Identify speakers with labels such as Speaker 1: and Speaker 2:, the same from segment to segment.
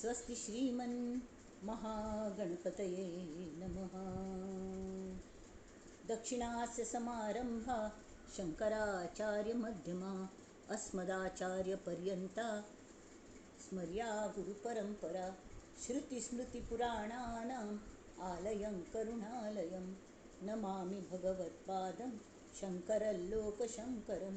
Speaker 1: स्वस्ति श्रीमन् महागणपतये नमः. दक्षिणास्य समारंभा शंकराचार्यमध्यमा अस्मदाचार्यपर्यंता स्मर्या गुरुपरंपरा. श्रुतिस्मृतिपुराणानाम् आलयं करुणालयं नमामि भगवत्पादं शंकरलोकशंकरं.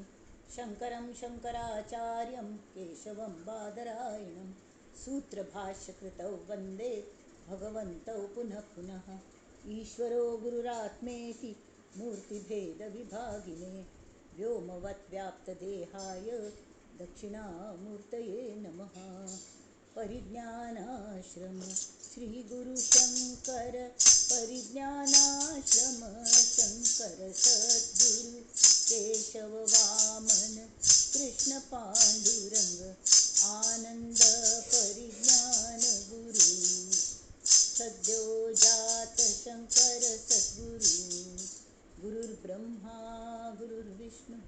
Speaker 1: शंकरं शंकराचार्यं केशवं बादरायणं सूत्रभाष्यकृतौ वंदे भगवन्तौ पुनः पुनः. ईश्वरो गुरुरात्मेति मूर्तिभेदविभागिने व्योमवद्व्याप्तदेहाय दक्षिणामूर्तये नमः. परिज्ञानाश्रम श्री गुरु शंकर परिज्ञानाश्रम शंकर सद्गुरु केशव वामन कृष्ण पांडुरंग आनंद परिज्ञान गुरु सद्यो जात शंकर सद्गुरु. गुरुर्ब्रह्मा गुरुर्विष्णु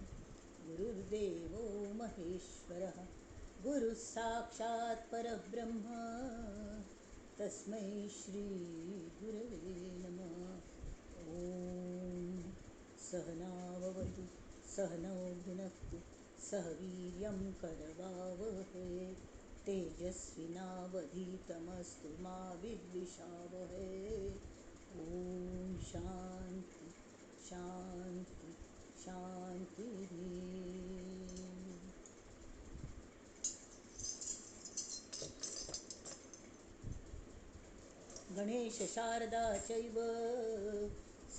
Speaker 1: गुरुर्देवो महेश्वरः गुरुः साक्षात् परब्रह्म तस्मै श्री गुरवे नमः. ॐ सहनाववतु सहनौ भुनक्तु सह वीर्यं करवावहै तेजस्विनावधीतमस्तु मा विद्विषावहै. ॐ शांती शांती शांती. गणेश शारदा चैव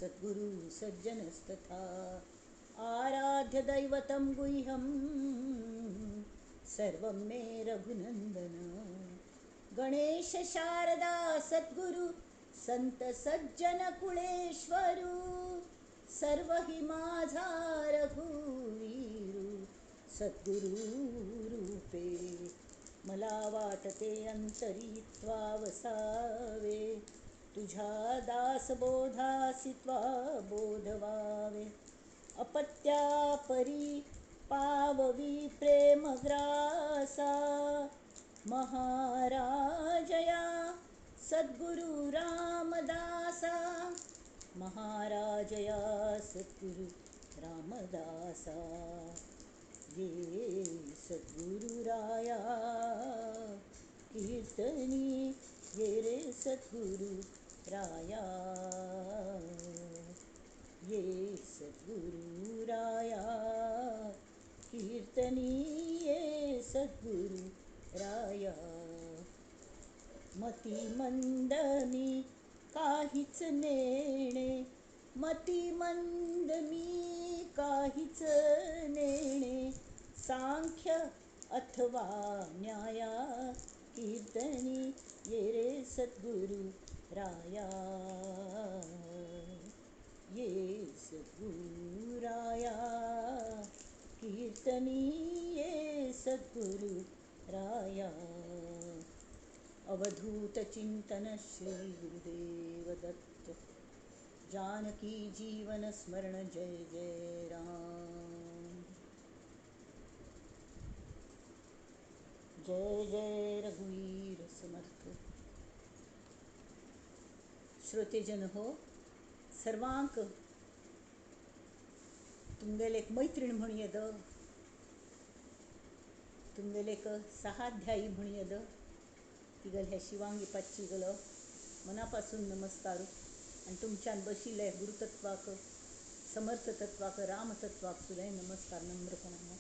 Speaker 1: सद्गुरु सज्जनस्तथा आराध्य दैवतं गुह्यं सर्वं मे रघुनंदन. गणेश शारदा सद्गुरु संत सज्जन कुळेश्वरू सर्व हि माझा रघुवीरू सद्गुरु रूपे. मला वाटते अंतरी त्वा वसावे तुझ्या दासबोधासी त्वा बोधवावे. अपत्या परी पाववी प्रेमग्रासा महाराजया सद्गुरु रामदासा. महाराजया सद्गुरु रामदासा. ये सद्गुरुराया कीर्तनी ये रे सद्गुरु राया. ये सद्गुरुराया कीर्तनी ये सद्गुरु राया. मती मंद मी काहीच नेणे मती मंद मी काहीच नेणे सांख्य अथवा न्याया कीर्तनी ये रे सद्गुरु राया. ये सद्गुरुराया कीर्तनी ये सद्गुरु राया. अवधूत चिंतन श्री गुरुदेव दत्त. जानकी जीवन स्मरण जय जय राम. जय जय रघुवीर समर्थ. श्रोतेजन हो, सर्वांक तुमगेले एक मैत्रीण म्हूण येद, तुमगेले एक सहाध्यायी म्हूण येद तिगल ह्या शिवांगी पाचची गलो मनापासून नमस्कार. आणि तुमच्यान बशिल्ले गुरुतत्वाक समर्थ तत्वाक रामतत्वाक सुद्दां नमस्कार नम्रपणान.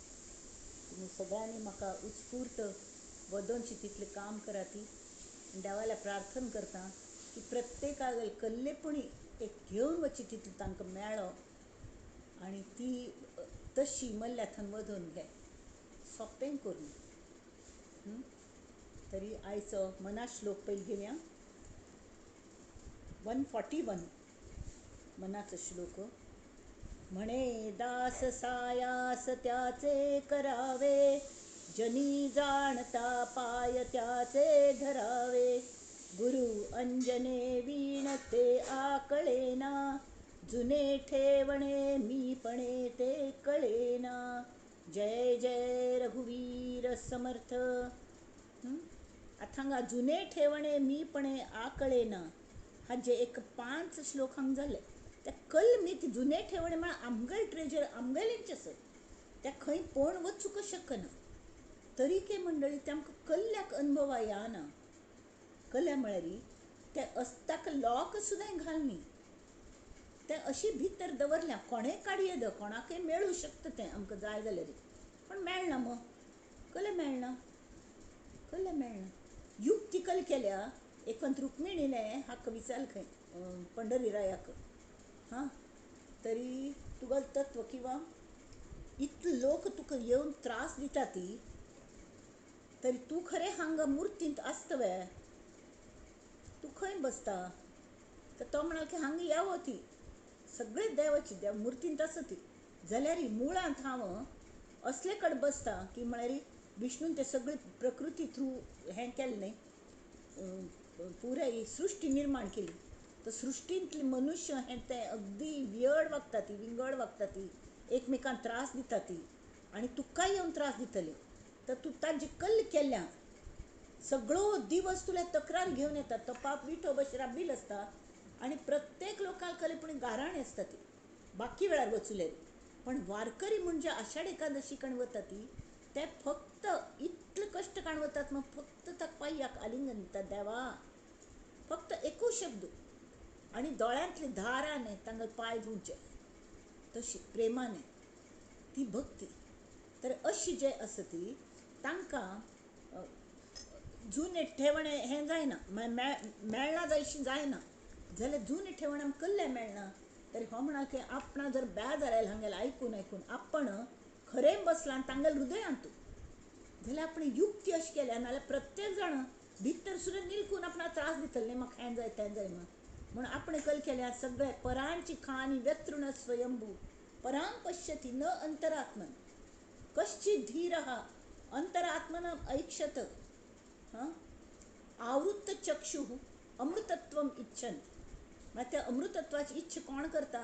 Speaker 1: तुमी सगळ्यांनी म्हाका उत्स्फूर्त वदोवची तितलें काम कराती. आनी देवाल्या प्रार्थना करता की प्रत्येकाक कल्लेपणी एक घेवन वचची तितलें तांकां मेळो आनी ती तशी मल्ल्या थंय वदोवन घे सोंपें करून. तरी आयचो मना श्लोक पयलीं घेवया. 141 मनाचो श्लोक. म्हणे दास सायास त्याचे करावे जनी जाणता पाय त्याचे धरावे. गुरु अंजने वीण ते आकळेना जुने ठेवणे मीपणे ते कळेना. जय जय रघुवीर समर्थ. आतां हांगा जुने ठेवणे मीपणे आकळे ना हाजे एक 5 श्लोक हांगा जाले. ते कलमीत जुने ठेवणे म्हळ्यार आमगेले ट्रेजर आमगेलेंच आसा, त्या खंय कोण वचूंक शकना. तरी के मंडळी ते आमकां कल्ल्याक अनुभवा येना. कल्या म्हळ्यार ते ताका लॉक सुद्दां घालनी, ते अशी भितर दवरल्या कोणें काडये the कोणाकय मेळूं शकता तें आमकां जाय जाल्यार, पण मेळना मग कलें मेळना, कलें मेळना. युक्ती कल केल्या एकंत रुक्मिणीने हाका विचारलें खंय पंढरीरायाक, हां तरी तुगेलें तत्व किंवा इतले लोक तुका येवन त्रास दिता ती तरी तूं खरें हांगा मुर्तींत आसता वे, तूं खंय बसता? तर तो म्हणाल की हांगा यावो ती सगळे देवाची देव मुर्तींत आसा ती, जाल्यार मुळांत हांव असले कडेन बसता की म्हळ्यार विष्णून ते सगळे प्रकृती थ्रू हें केलें न्ही, पुराय सृश्टी निर्माण केली. तर सृश्टींतले मनुष्य हें ते अगदी वियड वागता ती, विंगड वागता ती, एकमेकांक त्रास दिता ती आनी तुका येवन त्रास दितले. तर तूं ताजी कल्ल केल्या सगळो दिवस तुला तक्रार घेवन येतात. तो पाप विठो बशी राबील आसता आनी प्रत्येक लोकांक कले पूण गाराणें आसता ती बाकी वेळार वचुले, पण वारकरी म्हणजे आषाढ एकादशी कण वता ती ते फक्त इतले कश्ट काण वतात मग फक्त ताका पांयाक आलिंगन दितात देवा, फक्त एकूच शब्द आनी दोळ्यांतली धाराने तांकां पांय धुवचे, तशी प्रेमाने ती भक्ती. तर अशी जे आसा ती तांकां जुने ठेवणे हें जायना, मेळना जायशी जायना जाल्यार जुने ठेवणे आमकां कल्लें मेळना. तरी हो म्हणाल की आपणा जर बेजार आयलो हांगेलें आयकून आयकून आपण खरें बसलां आनी तांगेलें हृदयांत जाल्यार आपणें युक्ती अशी केल्या नाजाल्यार प्रत्येक जाण भितर सुद्दां निलकून आपणाक त्रास दितले न्ही, म्हाका हें जाय तें जाय म्हूण. म्हूण आपणें कल केल्या सगळे परांची खानी व्यतृण स्वयंभू परां पश्यती न अंतरात्मन कश्चित धीरः अंतरात्मन ऐक्षत आवृत्त चक्षु अमृतत्वम इच्छन. म्हळ्यार त्या अमृतत्वाची इच्छा कोण करता?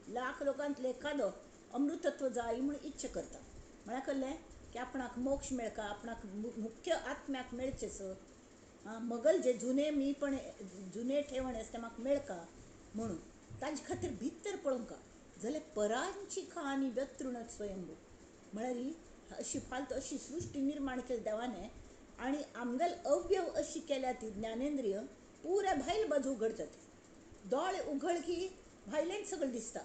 Speaker 1: लाख लोकांतले एखादो अमृतत्व जाय म्हूण इच्छा करता. म्हळ्यार कळ्ळें की आपणाक मोक्ष मेळका, आपणाक मुख्य आत्म्याक मेळचें स, आं मगल जे जुने मी पण जुने ठेवण आसा तें म्हाका मेळका म्हणून ताजे खातीर भितर पळोवंका जाल्यार परांची खानी व्यतृण स्वयंभू. म्हळ्यार अशी फालतू अशी सृश्टी निर्माण केली देवाने आनी आमगेल अवयव अशी केल्या ती ज्ञानेंद्रिय पुऱ्या भायल बाजू उघडतात. दोळे उघड की भायल्यान सगळें दिसता,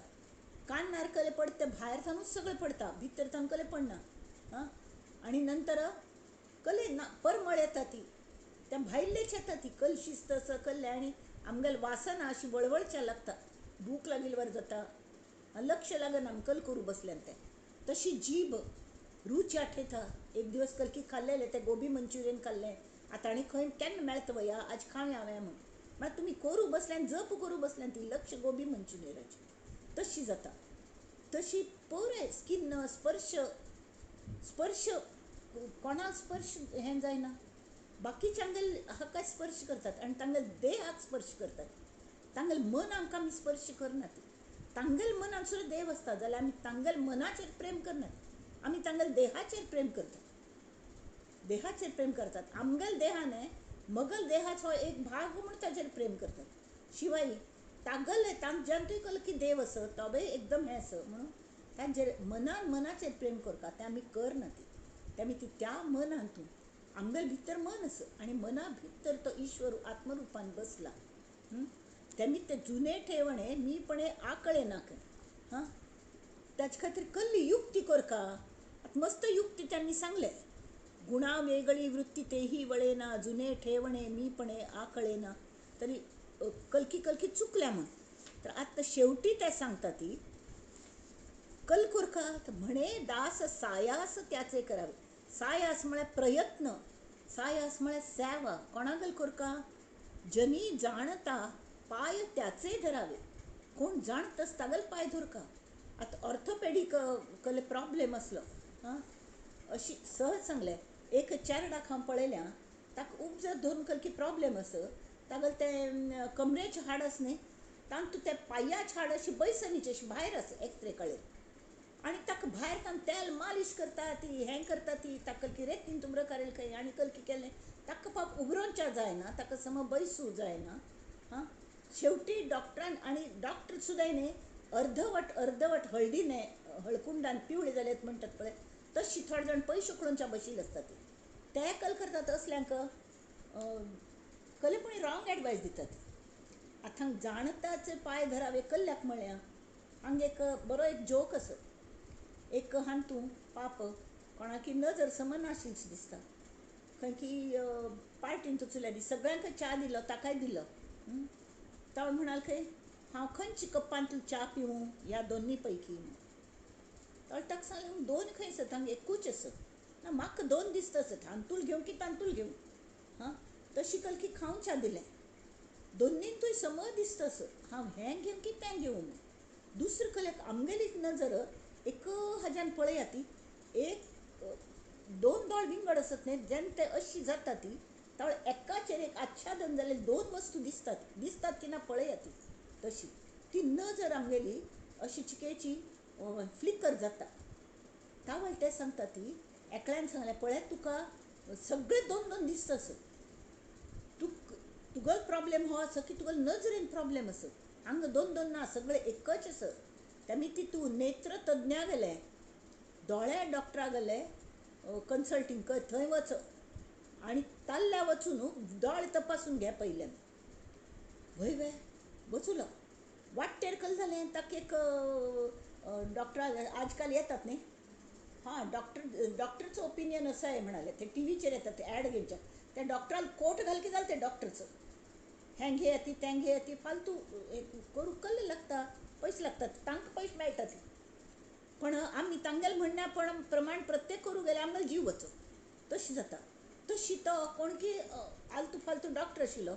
Speaker 1: कानार कले पडटा भायर सावनूच सगळें पडटा, भितर सावन कले पडना. आं आनी नंतर कले ना परमळ येता ती त्या भायलेच येता ती कल शिस्त असं कल्ले आनी आमगेले वासना अशी वळवळच्या लागता, भूक लागिल्ल्यावर जाता, लक्ष लागना आम कल करूं बसल्यान तें. तशी जीभ रूच आठयता. एक दिवस कलकी खाल्लेलें तें गोबी मंचुरियन खाल्लें, आतां आनी खंय केन्ना मेळटा वया आज खावया हांवें म्हूण, म्हळ्यार तुमी करूं बसल्यान जप करूं बसल्यान ती लक्ष गोबी मंचुरियनाचेर तशी जाता. तशी पुराय स्किन स्पर्श स्पर्श कोणाक स्पर्श हें जायना, बाकीचे आमगेले हाका स्पर्श करतात आनी तांगेले देहाक स्पर्श करतात, तांगेले मनाक आमी स्पर्श करनात. तांगेले मनान सुद्दां देव आसता जाल्यार आमी तांगेले मनाचेर प्रेम करनात, आमी तांगेले देहाचेर प्रेम करतात, देहाचेर प्रेम करतात. आमगेले देहाने मगल देहाचो एक भाग म्हूण ताजेर प्रेम करतात. शिवाय तागले तांच्यातूय कल की देव आसा तोबय एकदम हें आसा म्हणून तांचेर मनान मनाचेर प्रेम करता तें आमी करना ती तें आमी ती त्या मनांतून आमगेले भितर मन आसा आनी मना भितर तो ईश्वर आत्मरुपान बसला. तेमी ते जुने ठेवणे मीपणे आकळे ना खंय, हां ताचे खातीर कसली युक्ती करका. आतां मस्त युक्ती त्यांनी सांगले, गुणा वेगळी वृत्ती तेही वळेना जुने ठेवणे मीपणे आकळे ना. तरी कलकी कलकी चुकल्या म्हूण. तर आतां शेवटी ते सांगता ती कल कोरका म्हणे दास सायास त्याचे करावे. सायास म्हळ्यार प्रयत्न, सायास म्हळ्यार सेवा. कोणागल कोरका? जनी जाणता पाय त्याचे धरावे. कोण जाणतस तागल पाय धरका. आतां ऑर्थोपेडीक कले प्रॉब्लेम आसलो, आं अशी सहज सांगलें. एक चेरडाक हांव पळयल्या ताका उपजत धरून कलकी प्रॉब्लेम आसा, तागेलें तें कमरेचें हाड आसा न्ही तातूंत तें पांयाचें हाड अशें बैसनीचें अशें भायर आसा एक्सरे कडेन आनी ताका भायर ताण तेल मालिश करता ती हें करता ती ताका कलकी रेतीन तुमरो काडली खंय आनी कलकी केलें ताका पाप उबरोवच्या जायना, ताका सम बैसू जायना. हां, शेवटी डॉक्टरान आनी डॉक्टर सुद्दां न्ही अर्धवट अर्धवट हळदीने हळकुंडान पिवळे जाल्यात म्हणटात पळय तशी थोडे जाण पयशे उकडूनच्या बशिल्ले आसतात. ते कल करतात असल्यांक कले पूण रॉंग एडवायस दितात. आतां जाणताचे पांय धरावे कल्ल्याक म्हळ्या हांगा एक बरो एक जोक आसा. एक हांतू पाप कोणाकी नजर सम नाशिल्ली दिसता, खंय की पार्टीन चुल्या दी सगळ्यांक च्या दिलो, ताकाय दिलो. तो म्हणाल खंय हांव खंयची कप्पांतली च्या पिवूं ह्या दोनी पैकी. तो ताका सांगलें दोन खंय आसत, हांगा एकूच आसत ना, म्हाका दोन दिसता आसत, हांतूल घेवं की तांतूल घेवं. हां, तशी कलकी खावन च्या दिलें, दोनींतूय सम दिसता आसत, हांव हें घेवं की तें घेवं. दुसरें कल्याक आमगेली नजर एक हाज्यान पळया ती एक दोन दोळ विंगड आसत न्ही, जेन्ना ते अशी जाता ती तावळ एकाचेर एक आच्छादन जाल्ले दोन वस्तू दिसतात, दिसतात की ना पळया ती तशी ती नजर आमगेली अशी चिकेची फ्लिकर जाता. तावळ ते सांगता ती एकल्यान सांगलें पळय तुका सगळे दोन दोन दिसता आसत, तूं तुगेलो प्रॉब्लेम हो आसा की तुगेलो नजरेन प्रॉब्लेम आसत, हांगा दोन दोन ना सगळे एकच आसत. तेमी ती तूं नेत्र तज्ञा गेले, दोळ्या डॉक्टरा गेले कन्सल्टींग कर, थंय वच आनी ताल्ल्या वचून दोळे तपासून घे पयल्यान. वय वे वचूलो वाट्टेर कल जालें ताका एक डॉक्टरा आजकाल येतात न्ही, हां डॉक्टर डॉक्टरचो ओपिनियन असं आहे म्हणाले, ते टी व्हीचेर येतात ते ॲड घेवच्या, त्या डॉक्टरान कोट घाल की जालें ते डॉक्टरचं हें घे ती तें घे ती फालतू करूंक कल्ले लागता, पयशे लागतात, तांकां पयशे मेळटात. पण आमी तांगेले म्हणण्या पण प्रमाण प्रत्येक करूंक गेल्यार आमगेलो जीव वचो तशें जाता. तशी तो कोण की आलतू फालतू डॉक्टर आशिल्लो,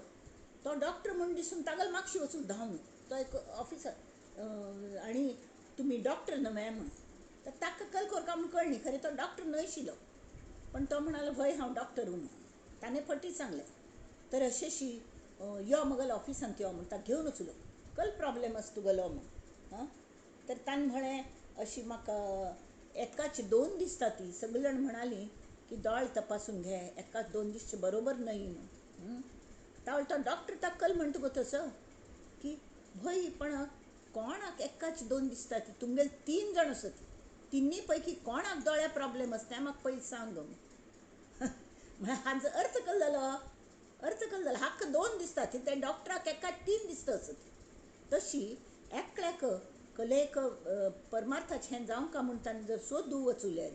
Speaker 1: तो डॉक्टर म्हूण दिसून तागेलो मागशी वचून धांवन तो एक ऑफिसर आनी तुमी डॉक्टर न्हय म्हूण, तर ताका कल करका म्हूण कळ्ळी खरें तो डॉक्टर न्हय आशिल्लो, पण तो म्हणालो हय हांव डॉक्टर म्हूण ताणें फटी सांगलें. तर अशेशी यो म्हगेल्या ऑफिसांत यो म्हूण ताका घेवन वचलो, कल प्रॉब्लेम आसा तुगेलो म्हूण. हां, तर ताणें म्हळें अशी म्हाका एकाच दोन दिसता ती, सगळे जाण म्हणाली की दोळे तपासून घे, एकाच दोन दिसचे बरोबर न्हय म्हूण. तावळ तो डॉक्टर ताका कल म्हणटा गो तसो की भय पण कोणाक एकाच दोन दिसता ती, तुमगेले तीन जाण आसत, तिन्ही पैकी कोणाक दोळ्या प्रॉब्लेम आसा तें म्हाका पयलीं सांग. म्हळ्यार हाजो अर्थ कल जालो, अर्थ कल जालो हाका दोन दिसता ती, त्या डॉक्टराक एकाच तीन दिसता आसत. तशी एकल्याक कलेक परमार्थाचें हें जावंक म्हूण ताणें जर सोदू वचुल्यार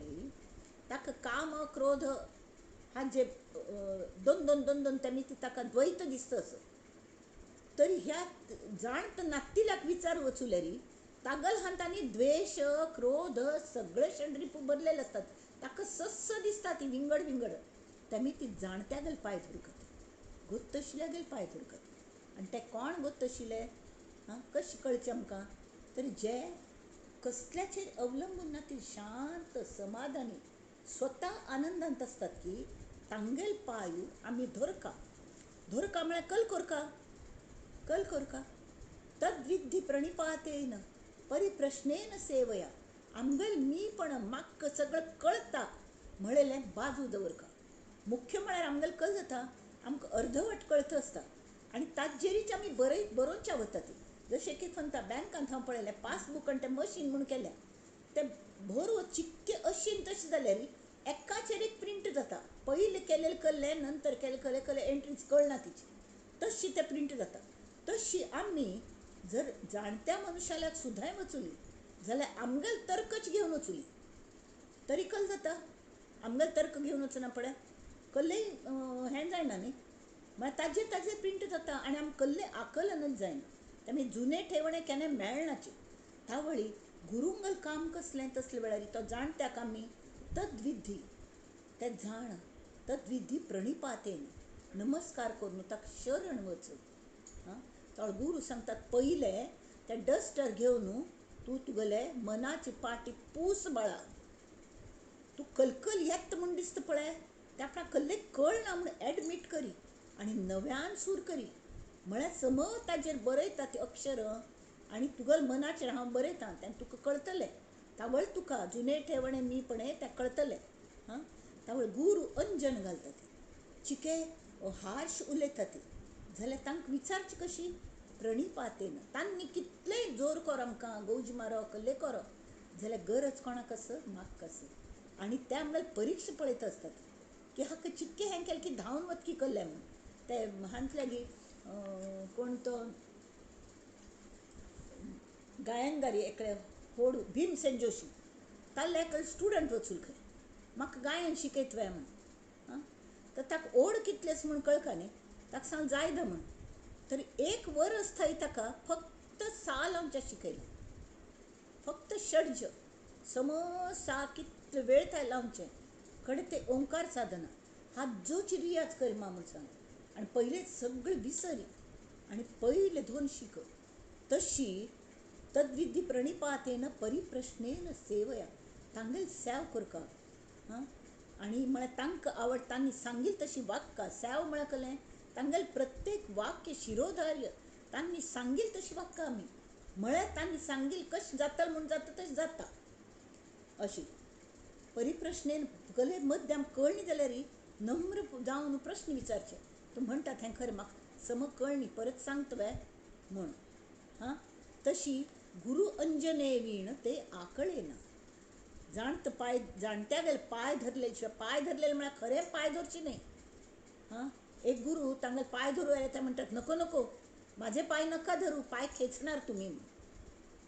Speaker 1: ताका काम क्रोध हाजे दोन दोन दोन दोन तेमी ती ताका द्वैत दिसता आसत. तरी ह्या जाणत नात्तिल्याक विचार वचुल्यार तागल हांतांनी द्वेश क्रोध सगळे षडरिपू भरलेले आसतात, ताका सस्स दिसता ती विंगड विंगड, तेमी ती जाणत्या गेल पांय धरकत गोत्तशिल्या गेल पांय धरकत. आनी ते कोण गोत्तशिले हां कशें कळचें आमकां, तर जे कसल्याचेर अवलंबून ना ती शांत समाधानी स्वता आनंदांत आसतात की तांगेल पांय आमी धरका. धरका म्हळ्यार कल करका, कल करका तद्विद्धी प्रणिपातेन परिप्रश्नेन सेवया, आमगेल मीपण म्हाका सगळें कळटा म्हळेलें बाजू दवरका. मुख्य म्हळ्यार आमगेलें कल जाता आमकां अर्धवट कळत आसता आनी ताजेरीच आमी बरयत बरोवच्या वता ती. जशें की खंयता बँकांत हांव पळयलें पासबूक आनी तें मशीन म्हूण केलें, तें भर चिक्के अशीन तशें जाल्यार एकाचेर एक प्रिंट जाता, पयलीं केलेलें कल्लें नंतर केलें कल्लें कल्लें एंट्रीज कळना तिची, तशी तें प्रिंट जाता. तशी आमी जर जाणत्या मनुष्याक सुद्दां वचुली जाल्यार आमगेल तर्कच घेवन वचुली तरी कल जाता. आमगेल तर्क घेवन वचना पळय कल्लेय हें जायना न्ही, म्हळ्यार ताजेर ताजेर प्रिंट जाता आनी आमकां कल्लें आकलनच जायना. तेमी जुने ठेवणे केन्ना मेळनाचे. तावळी गुरुंगल काम कसलें तसले वेळार तो जाणत्याक आमी तद्विधी ते जाण तद्विधी प्रणिपातेन नमस्कार करून ताका शरण वच. हां, तो गुरू सांगतात पयलें तें डस्टर घेवन तूं तुगेले मनाची पाटी पूस बाळा, तूं कलकल येता म्हूण दिसता पळय ताका कल्ले कळना म्हूण एडमीट करी आनी नव्यान सूर करी, म्हळ्यार समज ताजेर बरयता ती अक्षरां आनी तुगेले मनाचेर हांव बरयतां तेन्ना तुका कळटलें. तावळ तुका जुने ठेवणे मीपणे तें कळटलें. हां, तावळ गुरू अंजन घालता ती चिके हार्श उलयता ती जाल्यार तांकां विचारची कशी प्रणिपातेन. तांणी कितलेंय जोर कर आमकां गौज मारप कल्लें करप जाल्यार गरज कोणाक आसा म्हाका आसा. आनी त्या म्हणल्यार परीक्षा पळयत आसतात की हाका चिक्के हें केलें की धांवन वतकी कल्लें म्हूण. ते हांतल्यागी कोण तो गायनगारी एकले होड भीमसेन जोशी ताल्ले एकले स्टुडंट वचून खंय म्हाका गायन शिकयत वय म्हूण. आं तर ताका ओड कितलेस म्हूण कळका न्ही, ताका सांग जायदा म्हूण. तर एक वरस थंय ताका फक्त सा लावच्या शिकयलें, फक्त षड्ज समज सा कितले वेळ थंय लावचें कडे ते ओंकार साधना हाजोची रियाज कर मा म्हूण सांग. आनी पयलें सगळें विसरी आनी पयलें धोन शिक. तशी तद्विधी प्रणिपातेन परिप्रश्नेन सेवया तांगेल सेव करका. हां आनी म्हळ्यार तांकां आवड तांणी सांगील तशी वाक्का. सेव म्हळ्यार कलें तांगेल प्रत्येक वाक्य शिरोधार्य तांणी सांगील तशी वाक्का आमी म्हळ्यार तांणी सांगील कशें जाता म्हूण जाता तशें जाता. अशी परिप्रश्नेन कले मद्दे आमकां कळ्ळी जाल्यार नम्र जावन प्रश्न विचारचे. तूं म्हणटा हें खरें म्हाका सम कळ्ळी परत सांगता वे म्हूण. हां तशी गुरु अंजने वीण ते आकळे ना. जाणत पांय जाणट्यागेले पांय धरले शिवाय पांय धरलेले म्हळ्यार खरें पांय धरचे न्हय. हां एक गुरू तांगेले पांय धरू आयले ते म्हणटात नको नको माझे पांय नका धरू पांय खेचणार तुमी म्हूण.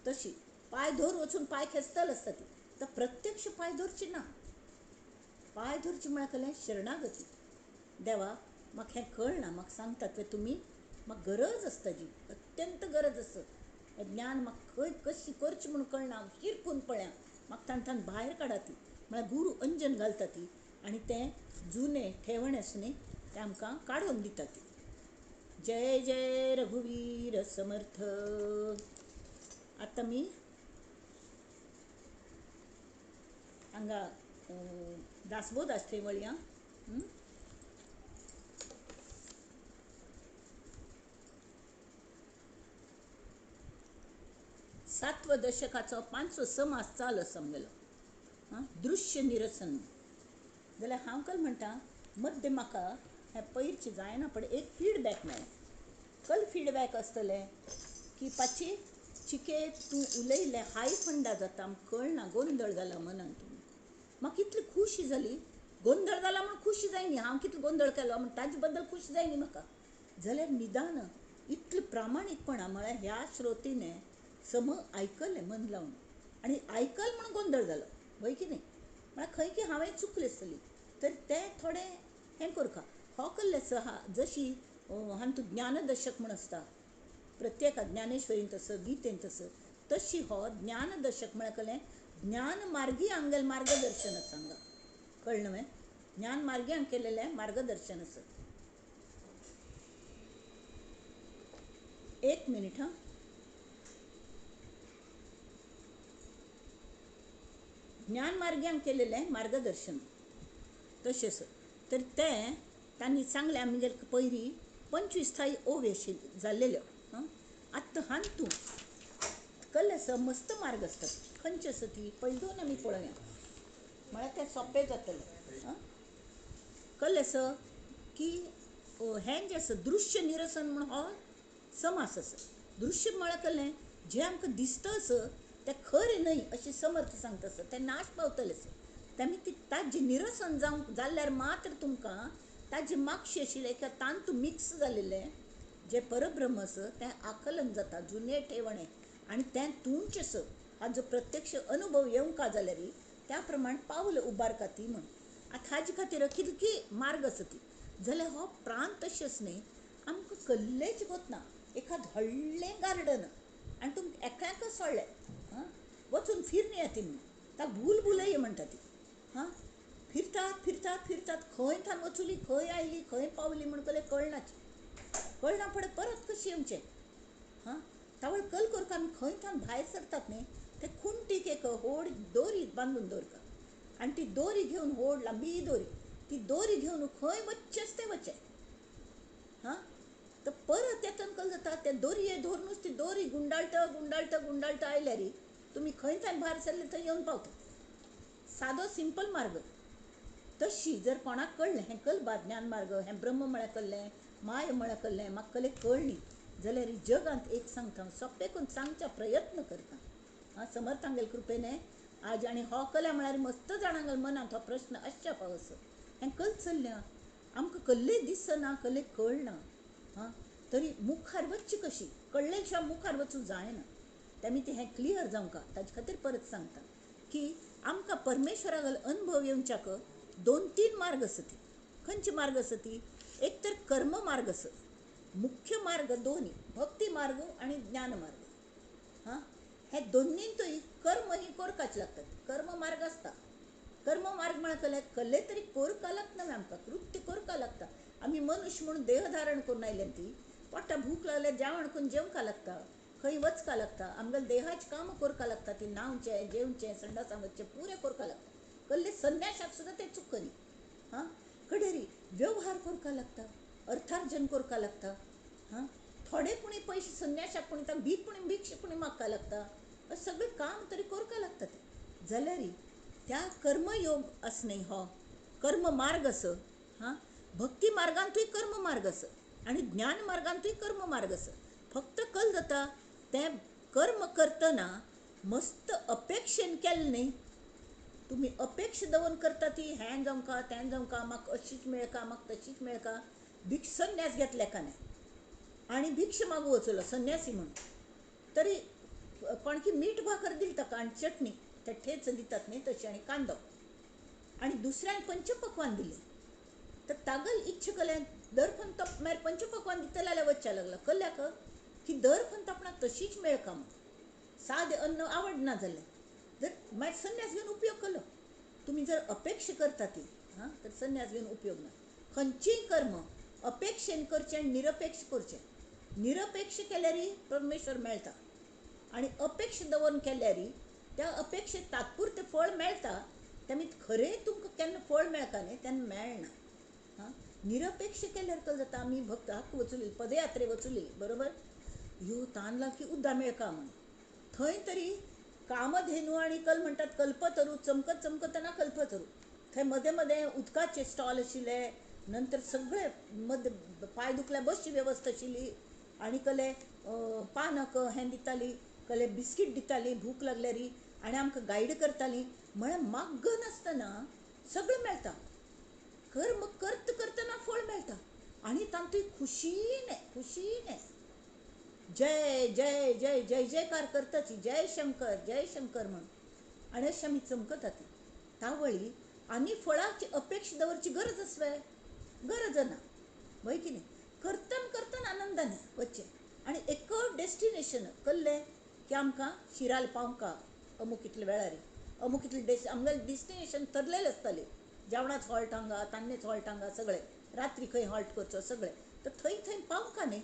Speaker 1: तशी पांय धर वचून पांय खेचतले आसता ती. तर प्रत्यक्ष पांय धरची ना. पांय धरची म्हळ्यार कसलें शरणागती. देवा म्हाका हें कळना म्हाका सांगतात वे तुमी म्हाका गरज आसता जी अत्यंत गरज आसा हें ज्ञान म्हाका खंय कशी करचें म्हूण कळना हांव शिरकून पळया म्हाका तांकां भायर काडा ती म्हळ्यार गुरू अंजन घालता ती आनी तें जुने ठेवण आसा न्ही तें आमकां काडून दिता ती. जय जय रघुवीर समर्थ. आतां मी हांगा दासबोध आसा थंय वळया. सातव्या दशकाचो पांचवो समास चालू आसा आमगेलो. आं दृश्य निरसन. जाल्यार हांव कल म्हणटा मद्दे म्हाका हें पयरचें जायना पण एक फिडबॅक मेळ्ळें. कल फिडबॅक आसतलें की पाची चिके तूं उलयलें हाय फंडा जाता आमकां कळना गोंदळ जाला मनान. तुमी म्हाका इतली खुशी जाली. गोंदळ जाला म्हूण खुशी जायनी हांव कितलो गोंदळ केलो म्हूण ताजे बद्दल खुशी जायनी म्हाका. जाल्यार निदान इतलें प्रामाणीकपणा म्हळ्यार ह्या श्रोतीने सम आयकलें मन लावन आनी आयकल म्हूण गोंदळ जालो वय की न्ही. म्हळ्यार खंय की हांवें चुकलें आसतली तर तें थोडें हें करका. हो कल्लें आसा जशी हातूंत ज्ञानदशक म्हूण आसता प्रत्येक ज्ञानेश्वरीन तसो गीतेन तसो तशी हो ज्ञानदशक म्हळ्यार कसलें ज्ञानमार्गी आमगेलें मार्गदर्शन आसा हांगा. कळ्ळें न्हय? ज्ञानमार्गी हांगा केलेलें मार्गदर्शन आसा. एक मिनीट हां. ज्ञानमार्गी केलेलें मार्गदर्शन तशें आसा. तर तें तांणी सांगलें आमगेर पयलीं 25 थायी ओवी अशी जाल्लेल्यो. आं आतां हातूंत कल्ले आसा मस्त मार्ग आसतात. खंयची आसा ती पयलीं दोन आमी पळोवया म्हळ्यार तें सोंपें जातलें. आं कल्लें आसा की हें जें आसा दृश्य निरसन म्हूण हो समास आसा. दृश्य म्हळ्यार कसलें जें आमकां दिसता आसा तें खरें न्हय अशें समर्थ सांगता आसा तें नाश पावतलें आसा. तेमी ती ताजें निरसन जावंक जाल्यार मात्र तुमकां ताजे मागशें आशिल्लें किंवा तांतू मिक्स जालेलें जें परब्रह्म आसा तें आकलन जाता जुने ठेवणें आनी तें तुमचें आसा हाजो प्रत्यक्ष अनुभव येवंका जाल्यार त्या प्रमाण पावल उबारका ती म्हूण. आतां हाजे खातीर कितकी मार्ग आसा ती जाल्यार हो प्रांत तशेंच न्ही आमकां कल्लेच गोतना. एखाद व्हडलें गार्डन आनी तुमकां एकल्याकच सोडलें आं वचून फिरन येता ती म्हूण ताका भूल भुलय म्हणटा ती. हां फिरतात फिरतात फिरतात खंय थान वचुली खंय आयली खंय पावली म्हूण कलें कळनाच. कळना फुडें परत कशें येवचें. हां तावळ कल करता आमी खंय थान भायर सरतात न्ही ते खुंटीक एक व्हड दोरी बांदून दवरता आनी ती दोरी घेवन व्हड लांबी दोरी ती दोरी घेवन खंय वचचेंच तें वचचें. हां तर परत येतना कल जाता ते दोरये धरुनूच ती दोरी गुंडाळटा गुंडाळटा गुंडाळटा आयल्यार तुमी खंय थान भायर सरले थंय येवन पावता. सादो सिंपल मार्ग. तशी जर कोणाक कळ्ळें हें कलबा ज्ञान मार्ग, हें ब्रह्म म्हळ्यार कळ्ळें, माय म्हळ्यार कळ्ळें, म्हाका कले कळ्ळी जाल्यार जगांत एक सांगता हांव, सोंपें करून सांगच्या प्रयत्न करता. आं, समर्थांगेल कृपेने आज आनी हो कला म्हळ्यार मस्त जाणांगेल मनांत हो प्रश्न आसच्या फावसो, हें कल चल्ल्या आमकां कल्ले दिसना, कल्ले कळना. आं, तरी मुखार वचची कशी, कळ्ळे शिवाय मुखार वचूंक जायना. तेमी तें हें क्लियर जावंक ताजे खातीर परत सांगता की आमकां परमेश्वरागेलो अनुभव येवच्याक 2-3 मार्ग आसा. ती खंयचे मार्ग आसा ती, एक तर कर्म मार्ग आसा, मुख्य मार्ग दोन्ही, भक्ती मार्ग आनी ज्ञान मार्ग. हां, हे दोन्हींतूय कर्म ही कोरकाच लागतात. कर्म मार्ग आसता, कर्म मार्ग म्हळ्यार कले कल्ले तरी कोरका लागता न्हय आमकां, कृत्य कोरका लागता. आमी मनुष्य म्हणून देह धारण करून आयल्या ती, पोटा भूक लागल्यार जेवण करून जेवंका लागता, खंय वचका लागता, आमगेले देहाचें काम कोरका लागता, ती न्हांवचें, जेवचें, संडासा वचचें, पुरें कोरका लागता. कल्ले संन्याशाक सुद्दां तें चुकनी. हां, कडेरी व्यवहार कोरका लागता, अर्थार्जन कोरका लागता. हां, थोडे पुणी पयशे संन्याशाक पुणी तांकां भीक पुणी भिक्षा पुणी मागका लागता, अशें सगळें काम तरी कोरका लागता. तें जाल्यार त्या कर्मयोग आसा न्हय, हो कर्म मार्ग आसा. हां, भक्ती मार्गांतूय कर्म मार्ग आसा आनी ज्ञान मार्गांतूय कर्म मार्ग आसा. फक्त कल जाता तें कर्म करतना मस्त अपेक्षेन केलें न्हय, तुमी अपेक्षा दवरून करता ती, हें जावंका तें जावंका, म्हाका अशीच मेळका म्हाका तशीच मेळका. भिक्ष संन्यास घेतले का न्हय आनी भिक्षा मागूं वचलो संन्यासी म्हणून, तरी कोणकी मीठ भाकर दिली ताका आनी चटणी, ते ठेच दितात न्हय तशी, आनी कांदो, आनी दुसऱ्यान पंचपक्वान दिलें. तर तागल इच्छा केल्यान दर पण तो मागीर पंचपक्वान दितले जाल्यार वचच्या लागला कल्ल्याक की दर पण आपणाक तशीच मेळका म्हूण, सादें अन्न आवडना जालें जर मागीर संन्यास घेवन उपयोग केलो. तुमी जर अपेक्षा करता ती, हां, तर संन्यास घेवन उपयोग ना. खंयचीय कर्म अपेक्षेन करचें आनी निरपेक्ष करचें. निरपेक्ष केल्यार परमेश्वर मेळटा आनी अपेक्षा दवरून केल्यार त्या अपेक्षेक तात्पुरतें फळ मेळटा. तेमी खरें तुमकां केन्ना फळ मेळटा न्हय तेन्ना मेळना. हां, निरपेक्ष केल्यार कशें जाता, आमी भक्ताक वचुली पदयात्रे वचुली बरोबर, यो तान लागली की उद्दां मेळका म्हूण, थंय तरी कामधेनू आनी कल म्हणटात कल्पतरू, चमकत चमकतना कल्पतरू, थंय मदें मदें उदकाचे स्टॉल आशिल्ले, नंतर सगळे मद पांय दुखल्यार बसची वेवस्था आशिल्ली, आनी कले पानक हें दिताली, कले बिस्कीट दिताली भूक लागल्यार, आनी आमकां गायड करताली. म्हळ्यार माग्ग नासतना सगळें मेळटा. कर्म करत करतना फळ मेळटा आनी तातूंत खुशीन खुशीन जय जय जय जय जयकार करताची, जय शंकर जय शंकर म्हूण, आनी अशें आमी चमकता ती तावळी. आनी फळाची अपेक्षा दवरची गरज आसवे, गरज ना, वय की न्ही. करतन करतन आनंदान वचचें आनी एक डेस्टिनेशन कल्लें की आमकां शिराल पावंका अमूक इतले वेळार, अमूक इतले आमगेलें डेस्टिनेशन थरलेलें आसतालें, जेवणाच हॉल्ट हांगा, तान्नेच हॉल्ट हांगा, सगळें रात्री खंय हॉल्ट करचो सगळें, तर थंय थंय पावंका न्ही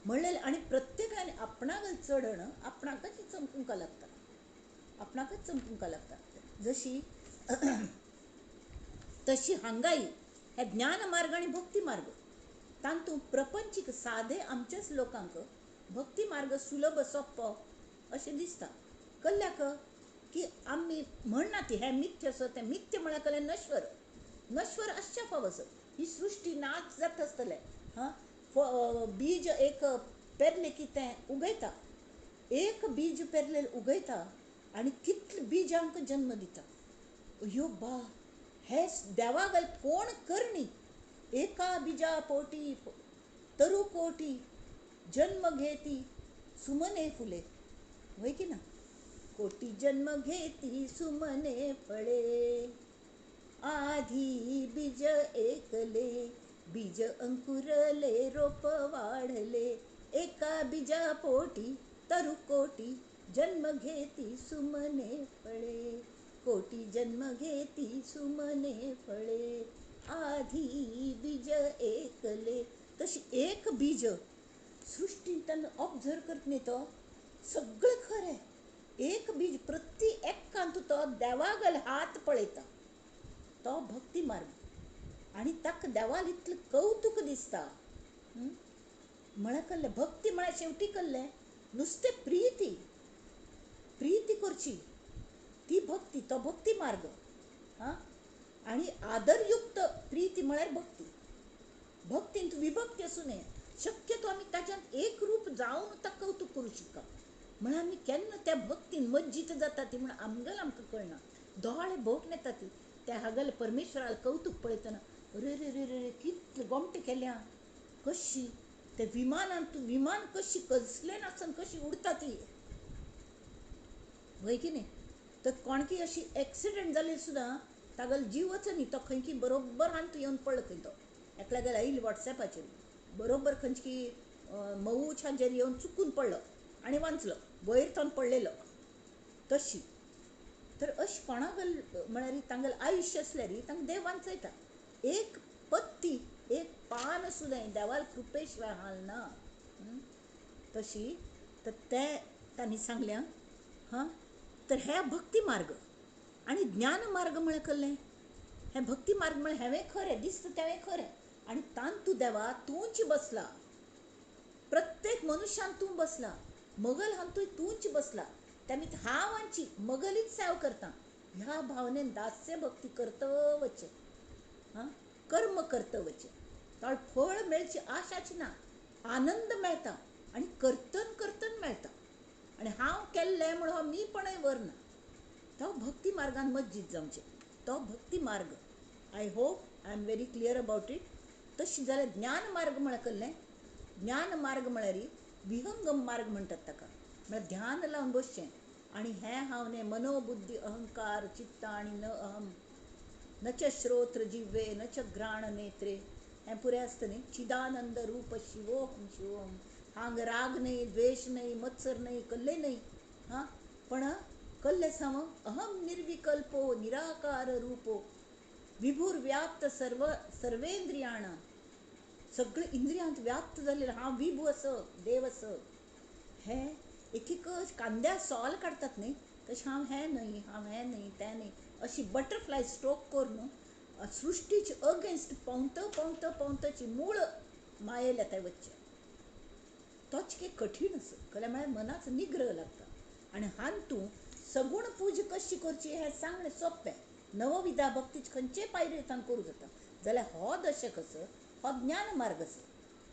Speaker 1: म्हणलें. आनी प्रत्येकान आपणाक चडण आपणाकच चमकूंक लागता, आपणाकच चमकूंक लागता. जशी तशी हांगाय हे ज्ञान मार्ग आनी भक्ती मार्ग तातूंत प्रपंचीक सादे आमच्याच लोकांक भक्ती मार्ग सुलभ सोंपो अशें दिसता. कल्ल्याक की आमी म्हणना ती हें मिथ्य आसा तें मिथ्य म्हळ्यार कल्लें नश्वर, नश्वर आसच्या फाव आसा. ही सृश्टी नाच जाता आसतलें. हां, बीज एक पेरलें की तें उगयता, एक बीज पेरलें उगयता आनी कितले बिजांक जन्म दिता. अयो बा, हे देवागल कोण करणी, एका बीजा पोटी तरु कोटी जन्म घेती सुमने फुले, वय की ना, कोटी जन्म घेती सुमने फळे, आधी बीज एकले बीज अंकुरले रोप वाढले, एका बीजा पोटी तरु कोटी जन्म घेती सुमने फळे, कोटी जन्म घेती सुमने फळे, आधी बीज एकले. तशी एक बीज सृष्टींतल्यान ऑब्जर्व करत न्ही तो सगळें खरें. एक बीज प्रति एकांत तो देवागल हात पळयता, तो भक्ती मार्ग, आनी ताका देवाल इतलें कौतुक दिसता. म्हळ्यार कल्लें भक्ती म्हळ्यार शेवटी कल्लें नुस्तें प्रिती, प्रिती करची ती भक्ती, तो भक्ती मार्ग. हां, आनी आदरयुक्त प्रीती म्हळ्यार भक्ती. भक्तींत विभक्ती आसूं नये, शक्यतो आमी ताज्यांत एक रूप जावन ताका कौतूक करूं शकता. म्हळ्यार आमी केन्ना त्या भक्तीन मज्जीत जाता ती म्हण आमगेल आमकां कळना, दोळे भोंवक येता ती त्या हागल परमेश्वराक कौतूक पळयतना, अरे रे रे रे कितले गोमटे केल्या कशी ते विमानांत, विमान कशी कसले नासतना कशी उडता ती, वय की न्ही. तर कोणकी अशी एक्सिडंट जाली सुद्दां तागेलो जीव वचनी, तो खंयकी बरोबर हांत येवन पडलो खंय तो एकल्या गेल्या आयली वॉट्सॅपाचेर बरोबर खंयची मऊच्याचेर येवन चुकून पडलो आनी वांचलो, वयर थोन पडलेलो. तशी तर अशी कोणाक म्हळ्यार तांगेलें आयुश्य आसल्यार तांकां देव वांचयता. एक पत्ती एक पान सुद्दां देवाल कृपेशिवाय हालना. तशी तर ते तांणी सांगल्या. हां, तर हे भक्ती मार्ग आनी ज्ञान मार्ग म्हळ्यार कसलें? हें भक्ती मार्ग म्हळ्यार हेंवें खरें दिसता तेंवें खरें आनी तांतू देवा तूंच बसला, प्रत्येक मनुष्यान तूं बसला, मगल हातूंत तूंच बसला, त्यामी हांव आमची मगलीच सेव करता ह्या भावनेन दास्य भक्ती करतवचें, हां, कर्म करतवचें, ताळ फळ मेळची आशाची ना, आनंद मेळटा आनी कर्तन कर्तन मेळटा आनी हांव केल्लें म्हण हो मीपणय व्हरना. तो भक्ती मार्गान मज्जीत जावचें, तो भक्ती मार्ग. I hope I am very clear about it. तशें जाल्यार ज्ञान मार्ग म्हळ्यार कसलें? ज्ञान मार्ग म्हळ्यार विहंगम मार्ग म्हणटात ताका, म्हळ्यार ध्यान लावन बसचें आनी हें हांव न्ही मनोबुद्धी अहंकार चित्त आनी न अहम न च श्रोत्र जिव्हे न च घ्राण नेत्रे, हें पुरें आसता न्ही. चिदानंद रूप शिवोहम शिवोहम, हांग राग न्हय, द्वेश न्हय, मत्सर न्हय, कल्ले न्हय, हां, पण कल्ले साव अहम निर्विकल्पो निराकार रूपो विभूर व्याप्त सर्व सर्वेंद्रियाणां, सगळे इंद्रियांत व्याप्त जाल्लें हांव विभू आस, देव आस. हें एक एक कांद्या सोल काडटात न्ही, तशें हांव हें न्हय, हांव हें न्हय, तें न्हय, अशी बटरफ्लाय स्ट्रोक करून सृश्टीचे अगेन्स्ट पावंत पावंत पावंतची मूळ मायेल येता वचचें. तोच की कठीण आसा, कल्या म्हळ्यार मनाचो निग्रह लागता. आनी हातूंत सगूण पूजा कशी करची हें सांगणें सोंपें, नवविधा भक्तीचे खंयचे पायरेंत करूं जाता. जाल्यार हो दशक आसा, हो ज्ञान मार्ग आसा.